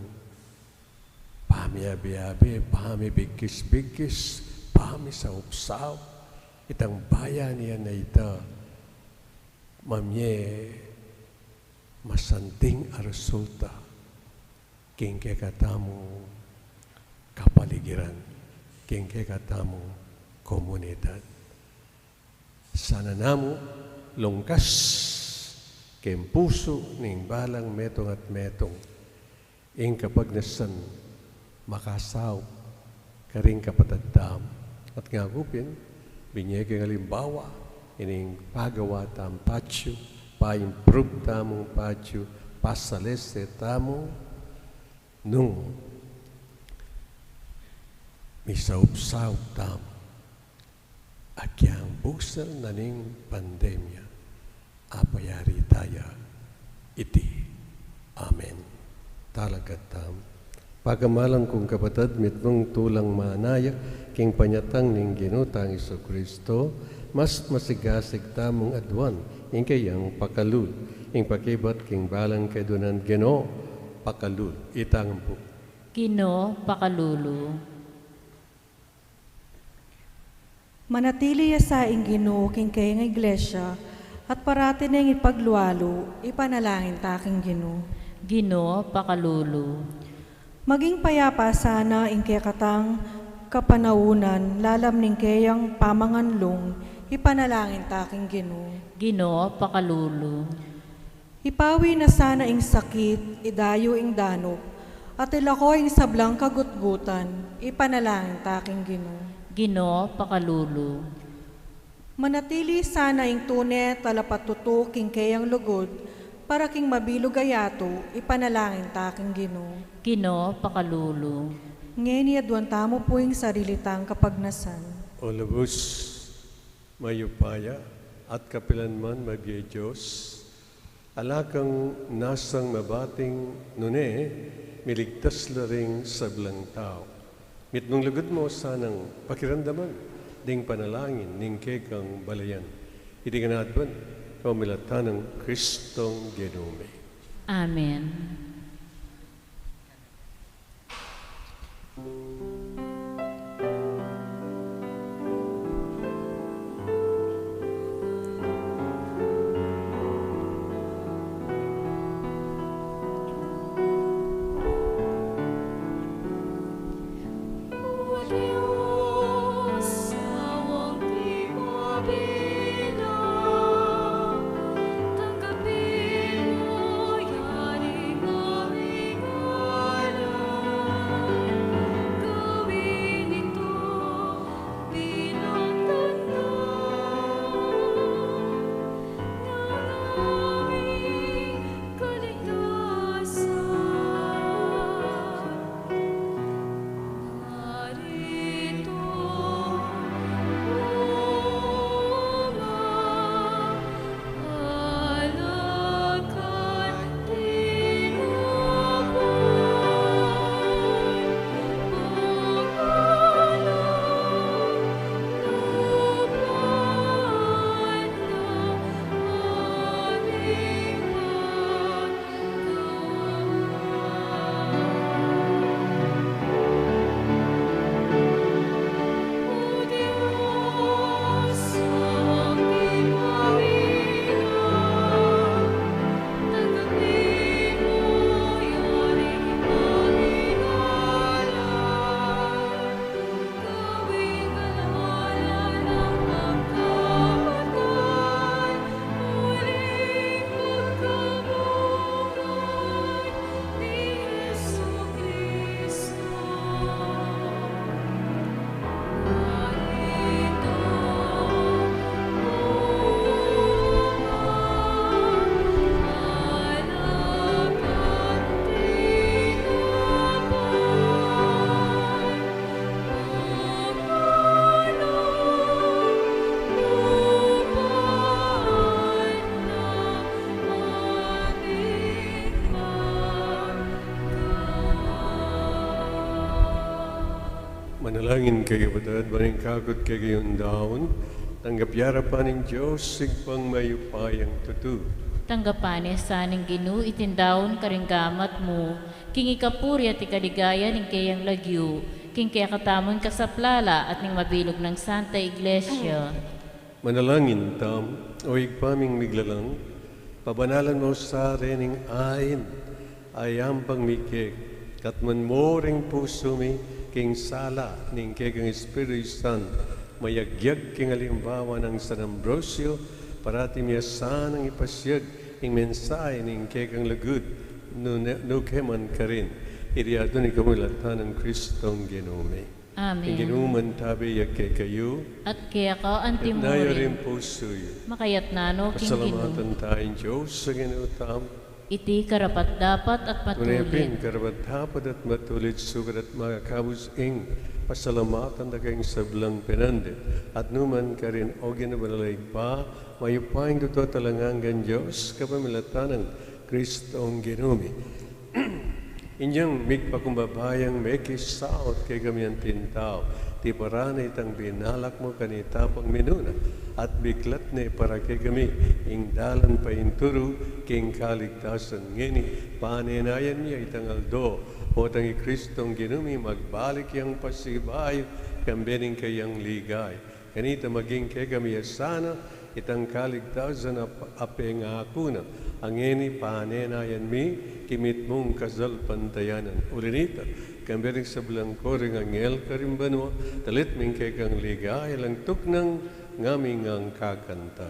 pamiabe-abe, pamibigkis-bigkis, pamisaupsaup, itang bayanian a ita, mamye masanting a resulta king kekatamung kapaligiran, king kekatamung komunidad. Sana namu lungkas king pusu ning balang metung at metung ing kapagnasan makasaup karing kapatad tamu. At ngaku pin, binye keng alimbawa ining pagawa tamung patsu, pa-improve tamung patsu, pasalese tamu nung misaup-saup tamu agyang buksan na ning pandemya. Apayari taya iti. Amen. Talakad tamu. Pagkamalan kung kapatad, mitmung tulang manaya king panyatang ning Ginu tang Jesucristo, mas masigasig tamung aduan ing keyang pakalulu, ing pakibat king balang kedunan. Ginu, pakalulu. Itang ampu. Ginu, pakalulu. Manatili ya sa ing Ginu king keyang Iglesia, at parati neng ipaglualu, ipanalangin ta king Ginu. Ginu, pakalulu. Maging payapa sana ing kekatang kapanaunan, lalam ning keyang pamanganlung, ipanalangin ta king Ginu. Ginu, pakalulu. Ipawi na sana ing sakit, idayu ing danup, at ilako ing sablang kagutgutan, ipanalangin ta king Ginu. Ginu, pakalulu. Manatili sana ing tune talapatutu king keyang lugud, para king mabilug a yatu, ipanalangin ta king Ginu. Ginu, pakalulu. Ngeni aduan tamu pu ing sarili tang kapagnasan. O lubus mayupaya at kapilan man mabie Dios, ala kang nasang mabating nune miligtas la ring sablang tau. Mitmung lugud mu sanang pakiramdaman ding panalangin ning kekang balayan. Iti ngan aduan, pamilatan nang Kristong Ginu mi. Amen. Manalangin kayu, kapatad, ban ing kakut kekayung daun tanggap ya arapan ning Dios Ibpang mayupayang tutu. Tanggapan na sa ning Ginu iting daun karing gamat mu, king ikapuri at ikaligaya ning keyang lagyu, king kekatamung kasaplalan at ning mabilug nang Santa Iglesia. Manalangin tamu. O Ibpa ming miglalang, pabanalan mu sa rening ain a yampang mi keka, at manmuri ing pusu mi king sala ning kekang Espiritu Santo, mayagyag king alimbawa nang San Ambrosio, parati mi sanang ipasiag ing mensahe ning kekang lugud, nu-, nuke man karin. Iti aduan ning kamulatan nang Kristong Ginu mi. Amen. Ing Ginu mantabe ya kekayu. At keka antimurin. Itas yu ring pusu yu. Makaitas no king Ginu. Pasalamatan taya ing Dios a Ginu tamu. Iti karapat-dapat at matulid. Tune pin karapat-dapat at matulid, sukat at makakabus ing pasalamatan da ka king sablang penandit at nu man karin, o Ginu, banal a Ibpa, mayupaya, tutu at alang anggang Dios, kapamilatan nang Kristong Ginu mi. Inyang migpakumbaba yang mekisaut kekami anting tau, tiparan na itang binalak mu kanita pang minuna, at biklat ne para kekami ing dalan paintutu king kaligtasan. Ngeni, panenayan mi ya itang aldo, potang i Kristong Ginu mi magbalik yang pasibayu, kambe ning kayang ligaya. Kanita maging kekami ya sana itang kaligtasan a, a pengaku na. Ngeni panenayan mi, kimit mung kasalpantayanan. Uli nita, kambe ring sablang koring anghel karing banua, dalit ming kekang ligaya, alang tuknang ngami ngang kakanta.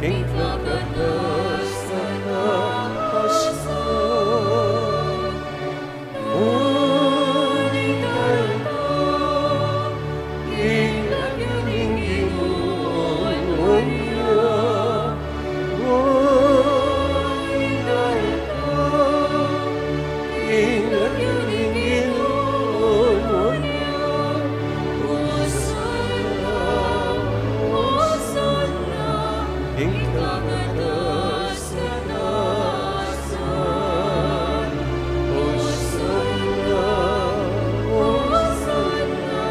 King kakatas-katasan, muli na king lagyu ning Ginu, muli na king lagyu ning Ginu, muli na. Hosanna, Hosanna. King kakatas-katasan. Hosanna, Hosanna.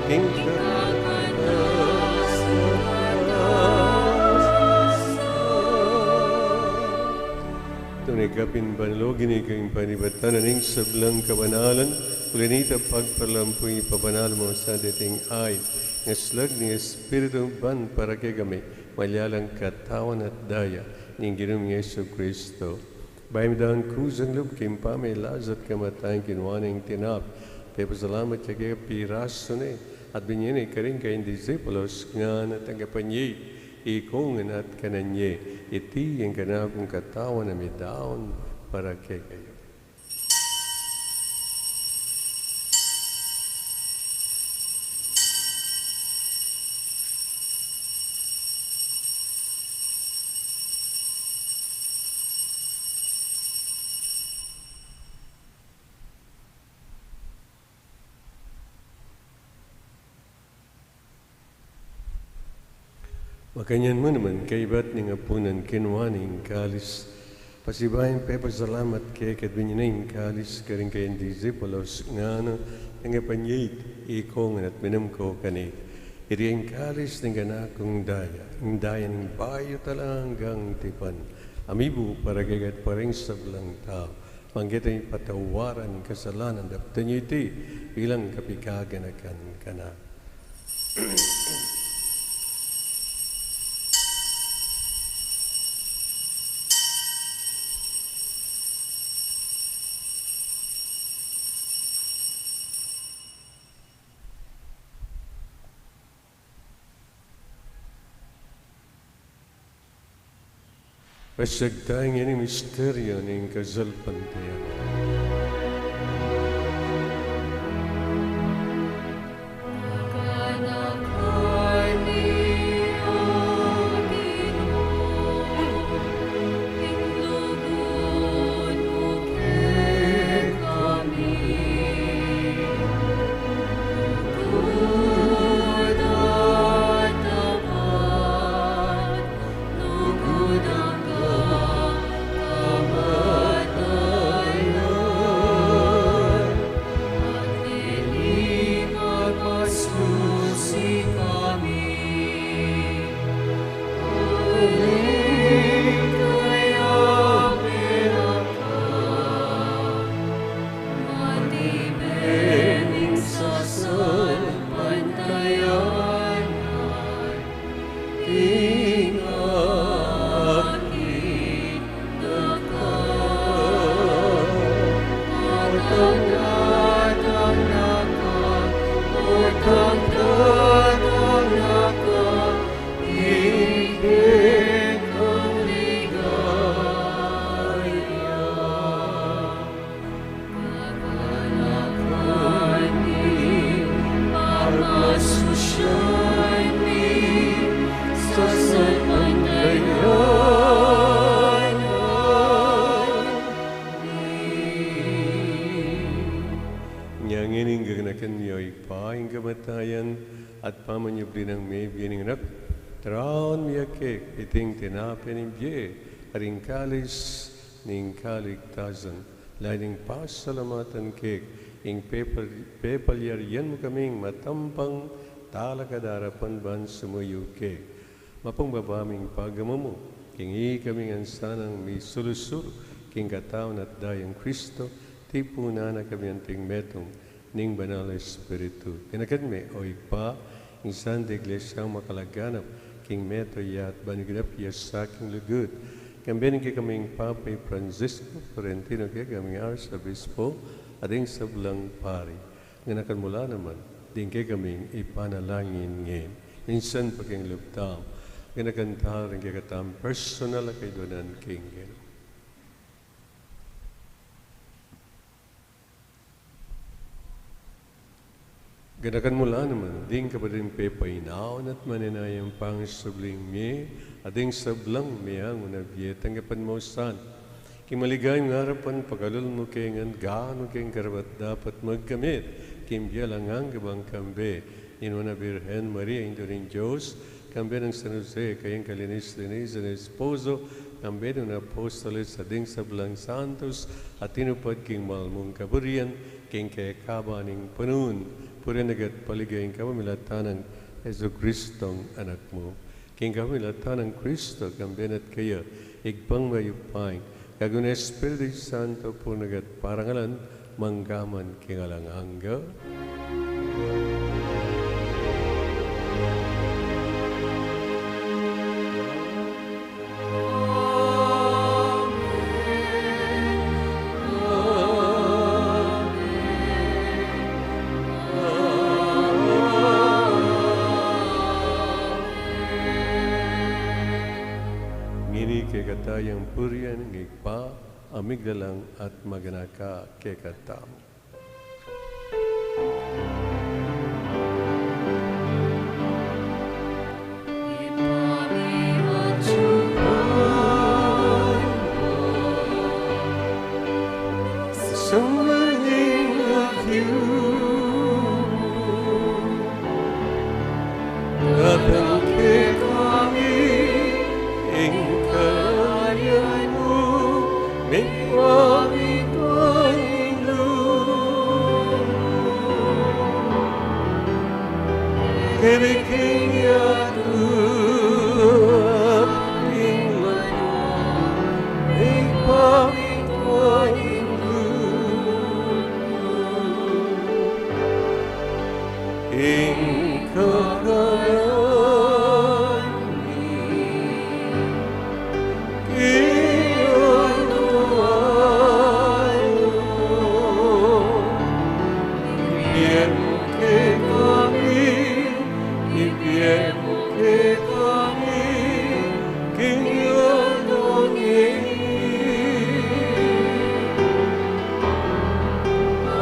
King kakatas-katasan. Tune ka pin banal, O Ginu, ika ing panibatan ning sablang kabanalan, uli nita pagparalan pu ing pabanal mu sa deting ain, ing aslag ning Espiritu ban para kekami, malyalang katawan at daya ning Ginu ming Jesucristo. Bayu mi dang kusang lub king pamagkasakit at kamatayan, kinua ne ing tinape, pepasalamat ya keka, pirasu ne, at binie ne karing kayang disipulus, ngana, Tanggap ye iti, ikongan at kanan ye, iti ing kanakung katawan a midaun para kekayu. Makanyan mu naman, kaybat ning apunan, kinua ne ing kalis, pasibayu yang pepasalamat keka, binie ne ing kalis karing kayang disipulus, ngana, Tanggap ye iti, ikongan at minum kayu keni. Iti ing kalis ning kanakung daya, ing daya ning bayu at alang anggang tipan, a mibu para kekayu at para king sablang tau, para king patawaran ning kasalanan. Daptan ye iti bilang kapaganakan kanaku. Pasagtayan ing misteryu ning kasalpantayanan. Ibpa, ing kamatayan at pamanyubli nang mebie ning Anak, taraun mi keka iting tinape ning bie at ing kalis ning kaligtasan, layun ning pasalamatan keka ing pepal-, pepalyarian mu kaming matampang talakad arapan ban sumuyu keka. Mapakumbaba ming pagmamanu, king ikami ngan sanang misulu-sulu king katawan at dayang Kristo, tipunan na kami anting metung ning Banal a Espiritu. Ganakan me, o Ibpa, ing Santa Iglesia makaganap king metung ya at ban ginap ya sa king lugud. Kambe ning kekaming Papa i Francisco, Florentino, kekaming Arsobispo, at ding sablang pari. Ganakan mu la naman ding kekaming ipanalangin ngeni. Minsan pa king lub tamu, ganakan tala ring kekatamung personal a kaiduanan king Ginu. Ganakan mu la naman ding kapatad ming pepainawa at manenayang pangasubling mie, at ding sablang meangu na bie, tanggapan mu sana king maligayang arapan, pakalulu mu kami ngan ganu king karapat-dapat magkamit king bie alang angga bang kambe ning Nuan a Birhen Maria, Indu ning Dios, kambe nang San Jose, kayang kalinis-linisan a esposo, kambe ning apostoles at ding sablang santos a tinupad king mal mung kaburian king kekaban ning panaun, purian na ka at paligayan king kapamilatan nang Jesucristong Anak mu. King kapamilatan nang Kristo, kambe na at kaya, Ibpang mayupaya, kayabe ning Espiritu Santo, purian na ka at parangalan, mangga man king alang angga. Ngeni kekatamu ing purian ning Ibpa a miglalang at maganaka kekatamu. Datang kekami ing kayarian mu, migpamitan ing lub mu. Keni king yatu at king banua, migpamitan ing lub mu. Ing kakanan mi king aldo-aldo, ibie mu kekami, ibie mu kekami king aldo ngeni.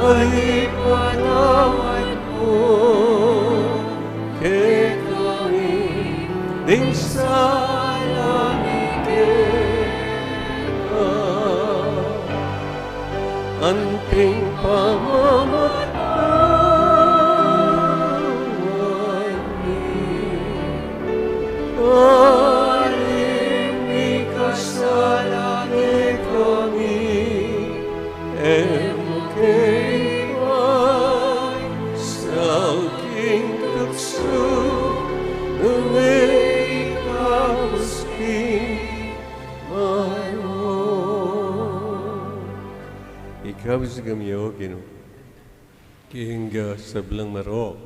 At ipatawad mu kekami ding sala mi keka, anting pamamatawad mi karing mikasala kekami, e mu ke ipaisaul king tuksu, nune ikabus king marok. Ikabus kami, O Ginu, king sablang marok,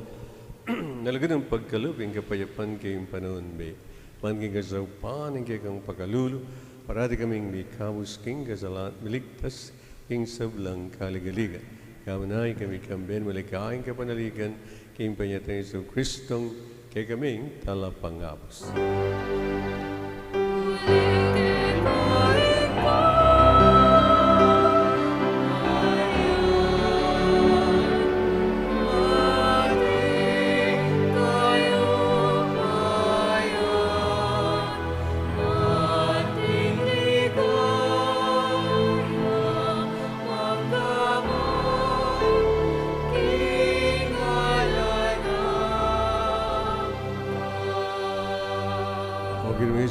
na lugud nang pagkalub king kapayapan king panaun mi, ban king kasaupan ning kekang pakalulu, parati kaming mikabus king kasalan, miligtas king sablang kaligaligan. Kamunan ikami kambe maligayang kapanaligan king panyatang Jesucristong kekaming Talapangabus.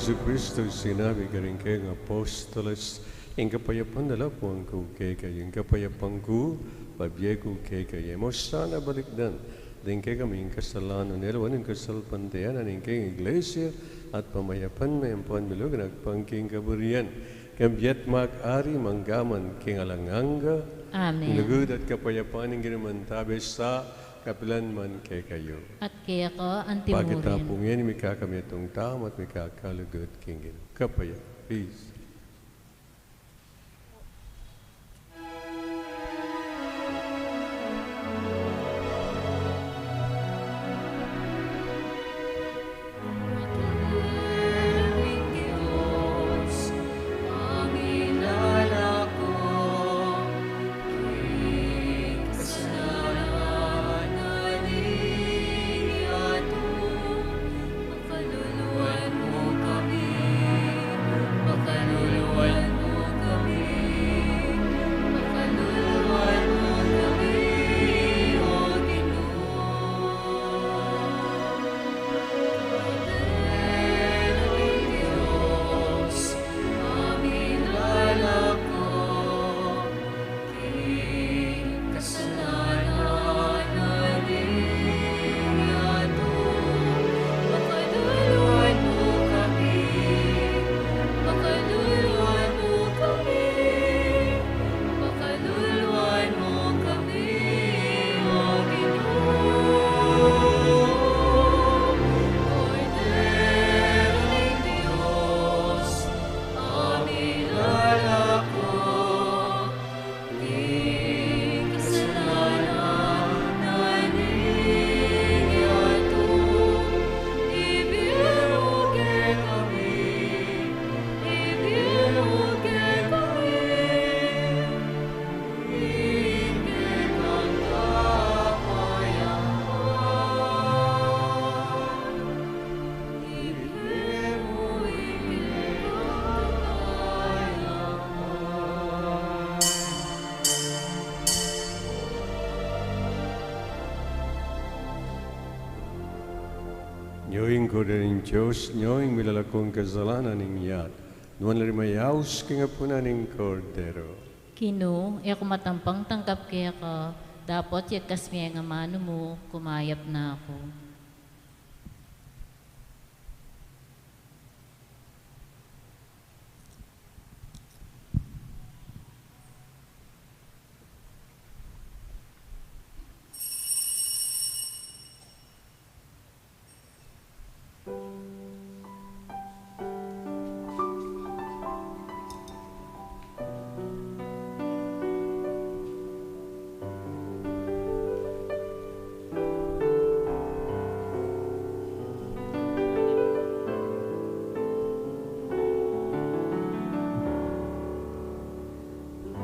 Jesucristo, sinabi karing kayang apostoles, ing kapayapan da lapu ku kekayu, ing kapayapan ku pabie ku kekayu. E mu sana balikdan ding kekaming kasalanan, e lawan ing kasalpantayanan ning kayang Iglesia, at pamayapan me ampon milug ing agpang king kaburian. Kambiat mag-ari manggaman king alang angga. Amen. Lugud at kapayapan ning Ginu mantabe sa kapilan man kekayu. At keka antimurin. Pakita pu ngeni, mika kami atung tama at mika kalugud king Ginu. Kapaya, peace. Nyo ing Kordero ning Dios, nyo ing milalako king kasalanan ning yat. Nuan la ring mayaus king apunan ning Kordero. Ginu, e ku matampang tanggap keka, dapot yagkas me ing amanu mu, kumayap na ku.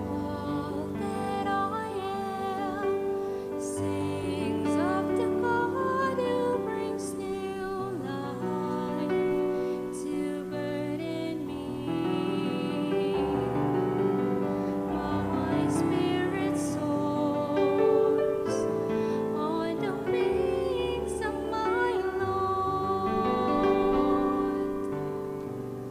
All that I am sings of the God who brings new life to birth in me. My spirit soars on the wings of my Lord.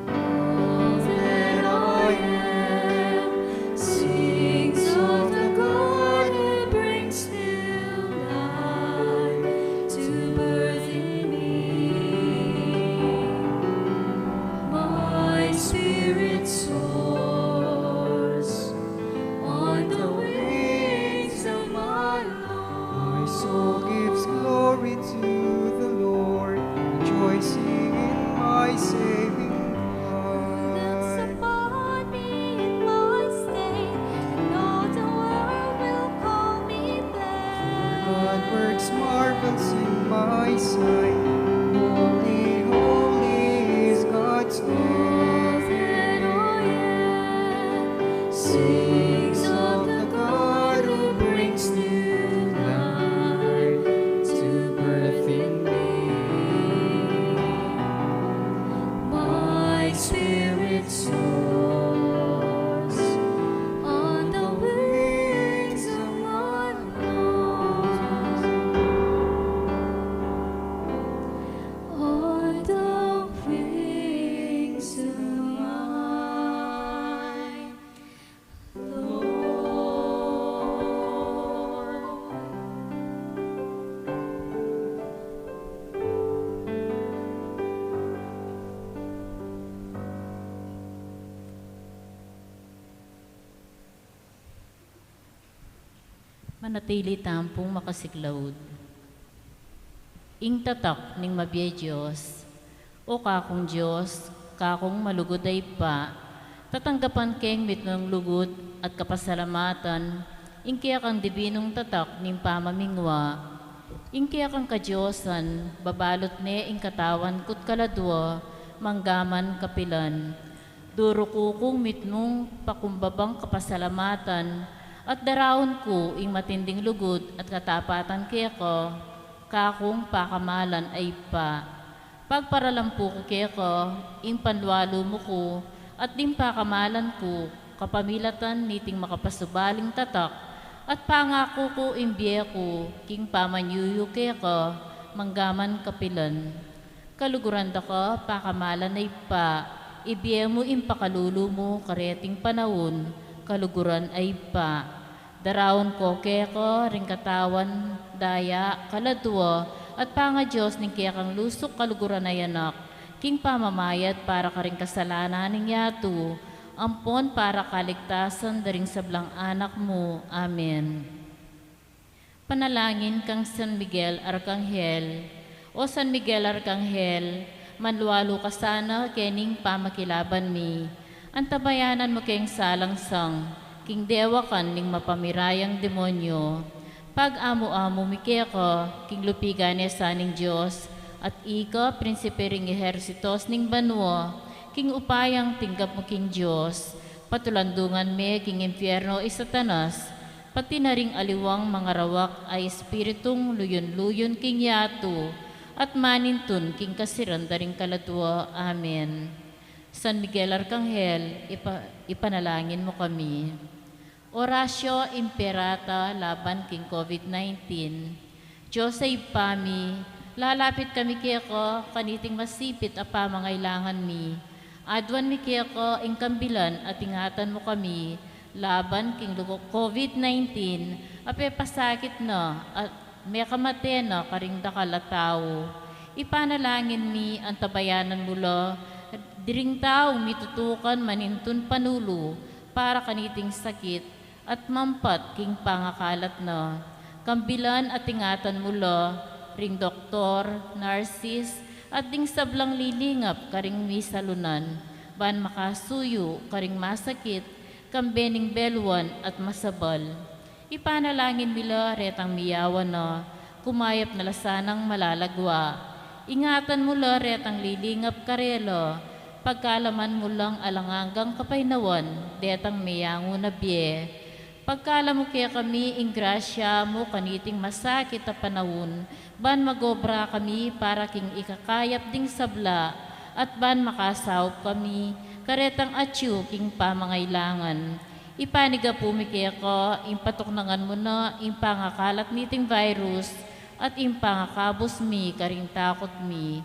All that I am sings of the God who brings new life to birth in me. My spirit soars on the wings of my Lord. My soul gives glory to the Lord, rejoicing in my saving God. Who looks upon me in my state, and all the world will call me blessed. For God works marvels in my sight. Holy, holy is God's name. All that I am sings of the God who brings new life to birth in me. My spirit soars on the wings of my Lord. On the wings Manatili tampung makasiklaud. Ing tatak ning mabie Dios. O kakung Dios, kakung malugud a Ibpa, tatanggapan keng mitmung lugud at kapasalamatan ing kekang dibinung tatak ning pamamingwa. Ing kekang kadiosan, babalut ne ing katawan ku't kaladua, manggaman kapilan. Duruku kung mitmung pakumbabang kapasalamatan, at daraun ku ing matinding lugud at katapatan keka, kakung pakamalan a Ibpa. Pagparalampu ku keka ing panlualu mu ku, at ding pakamalan ku kapamilatan niting makapasubaling tatak, at pangaku ku ing bie ku king pamanyuyu keka, manggaman kapilan. Kaluguran da ka, pakamalan a Ibpa, ibie mu ing pakalulu mu kareting panaun, kaluguran a Ibpa. Daraun ku keka ring katawan, daya, kaladua, at pangadios ning kekang lusuk kaluguran a Anak, king pamamayad para karing kasalanan ning yatu, ampon para kaligtasan da ring sablang anak mu. Amen. Panalangin kang San Miguel Arkanghel. O San Miguel Arkanghel, manlualu ka sana kening pamakilaban mi. Antabayanan mu keng salangsang king dewakan ning mapamirayang demonyo. Pag-amu-amu mi keka king lupigan ne sa ning Dios, at ika, prinsipe ring ehersitos ning banua, king upayang tinggap mu king Dios, patulandungan me king impierno i Satanas, pati na ring aliwang mangarawak a espiritung luyun-luyun king yatu, at manintun king kasiran da ring kaladua. Amen. San Miguel Arkanghel, ipa-, ipanalangin mu kami. Oratio Imperata laban king COVID nineteen. Dios a Ibpa mi, lalapit kami keka kaniting masipit a pamangailangan mi. Aduan mi keka ing kambilan at ingatan mu kami laban king luko-, COVID nineteen a pepasakit na at mekamate na karing dakal a tau. Ipanalangin mi antabayanan mu la ding taung mitutukan manintun panulu para kaniting sakit at mampat king pangakalat na. Kambilan at ingatan mu la ring doktor, narsis, at ding sablang lilingap karing misalunan, ban makasuyu karing masakit, kambe ning beluan at masabal. Ipanalangin mi la retang miyawan na, kumayap na la sanang malalagwa. Ingatan mu la retang lilingap karela, pagkalaman mu lang alang anggang kapaynawan detang meyangu na bie. Pagkala mu kekami ing grasya mu kaniting masakit a panaun, ban magobra kami para king ikakayap ding sabla, at ban makasaup kami karetang atyu king pamangailangan. Ipanigapu mi keka ing patuknangan mu na ing pangakalat niting virus at ing pangakabus mi karing takut mi.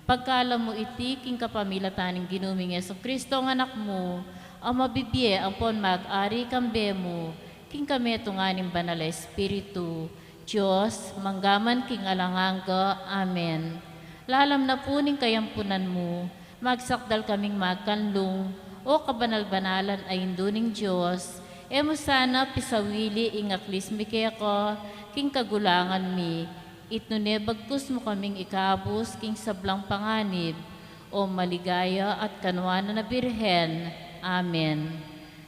Pagkala mu iti king kapamilatan ning Ginu ming Jesucristo a Anak mu, a mabibie ampon mag-ari kambe mu, king kametungan ning Banal a Espiritu, Dios, manggaman king alang angga. Amen. Lalam na pu ning kayampunan mu, magsakdal kaming magkanlung, O kabanal-banalan a Indu ning Dios, e mu sana pisawili ing aklis mi keka king kagulangan mi, itnu ne bagkus mu kaming ikabus king sablang panganib, O maligaya at kanuanan a Birhen. Amen.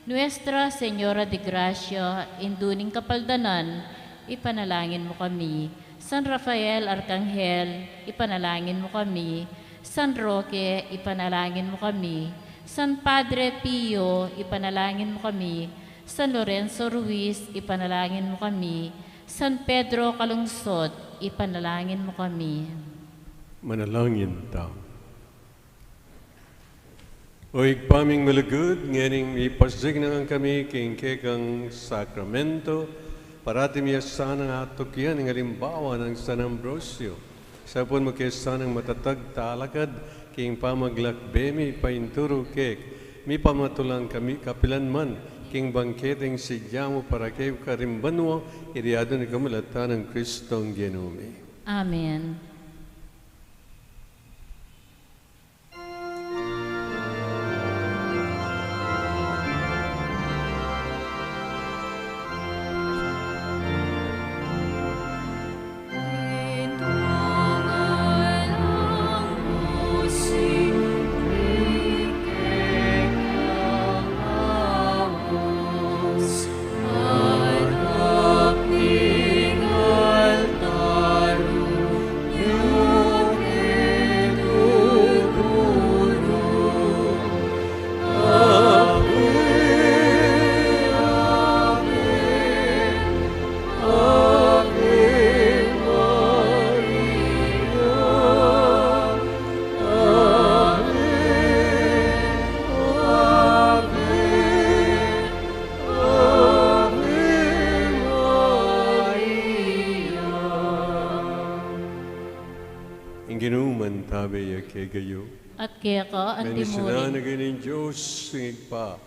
Nuestra Señora de Gracia, Indu ning Kapaldanan, ipanalangin mu kami. San Rafael Arkanghel, ipanalangin mu kami. San Roque, ipanalangin mu kami. San Padre Pio, ipanalangin mu kami. San Lorenzo Ruiz, ipanalangin mu kami. San Pedro Calungsod, ipanalangin mu kami. Manalangin ta. O Ibpa ming malugud, ngening mipasignan kami king kekang sakramento, parati mi sanang atukyan ing alimbawa nang San Ambrosio. Saupun mu ke sanang matatag talakad king pamaglakbe mi painturu keka, mipamatulang kami kapilan man king bangketeng sidya mu para kekami karin banua, iti adwan ning kamulat nang Kristong Ginu mi. Amen. Ave ya kekayu. At keka antimurin. Bendisyunan na kayu ning Dios, ing Ibpa,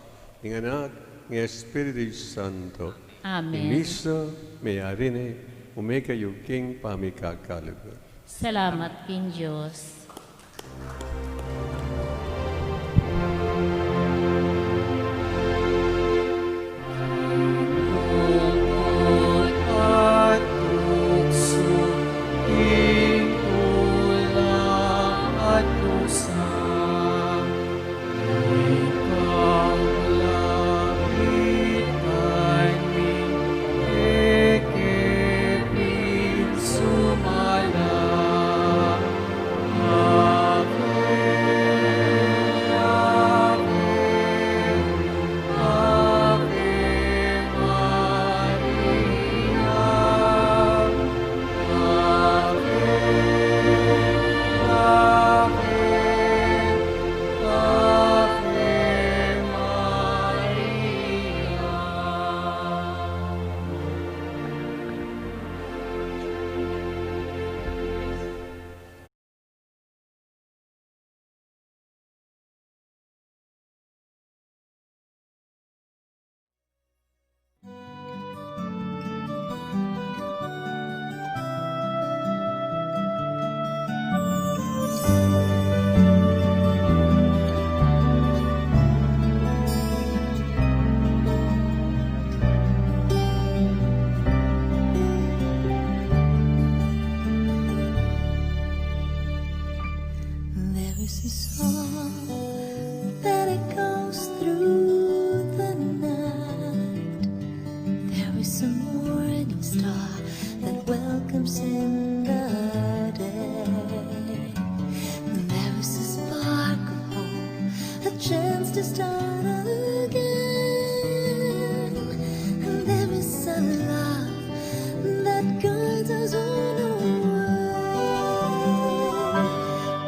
ing Anak, ing Espiritu Santo. Amen. Ing misa meyari ne, ume kayu king pamikakalugud. Salamat king Dios. There is a song that echoes through the night. There is a morning star that welcomes in the day. There is a spark of hope, a chance to start again. And there is a love that guides us on our way.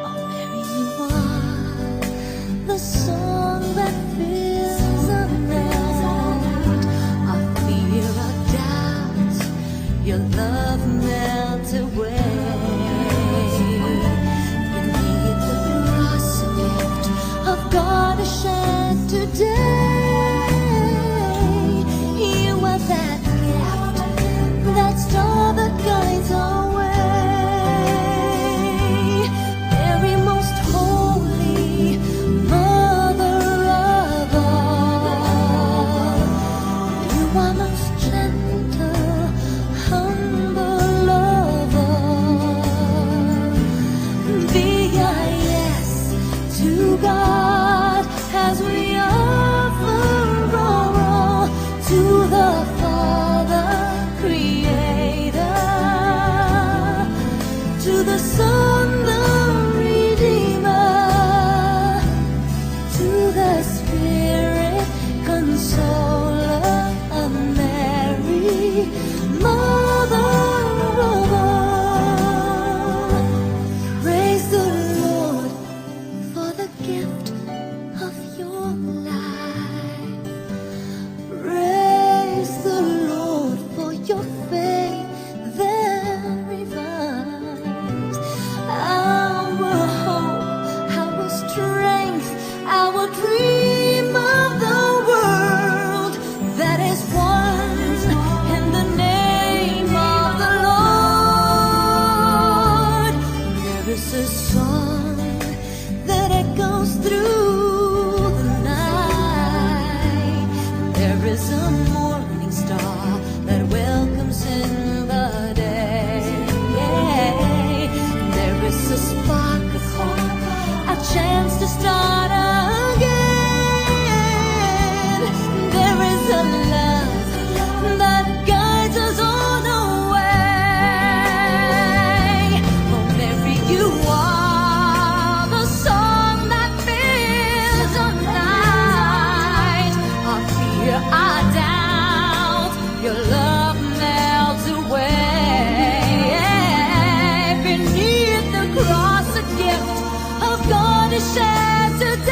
Oh, Mary, you are the song that fills the night. Our fear, our doubts, your love melts away. Beneath the cross, a gift of God is shed today. You are that gift, that star that guides our way. Mary, most holy Mother of all, you are most gentle, humble lover. Be our yes to God as we offer our all to the Father, Creator, to the Son, the Redeemer, to the Spirit, Consoler, a Mary, Mother of all. Praise the Lord for the gift of your life. Praise the Lord for your faith that revives. Our hope, our strength, our dream of the world that is won in the name of the Lord. There is a song that echoes through the night. There is a morning star that welcomes in the day. There is a spark of hope, a chance to start again. There is a love that guides us on our way. Oh, Mary, you are the song that fills the night. Our fear, our doubt, your love melts away. Beneath the cross, a gift of God is shed today.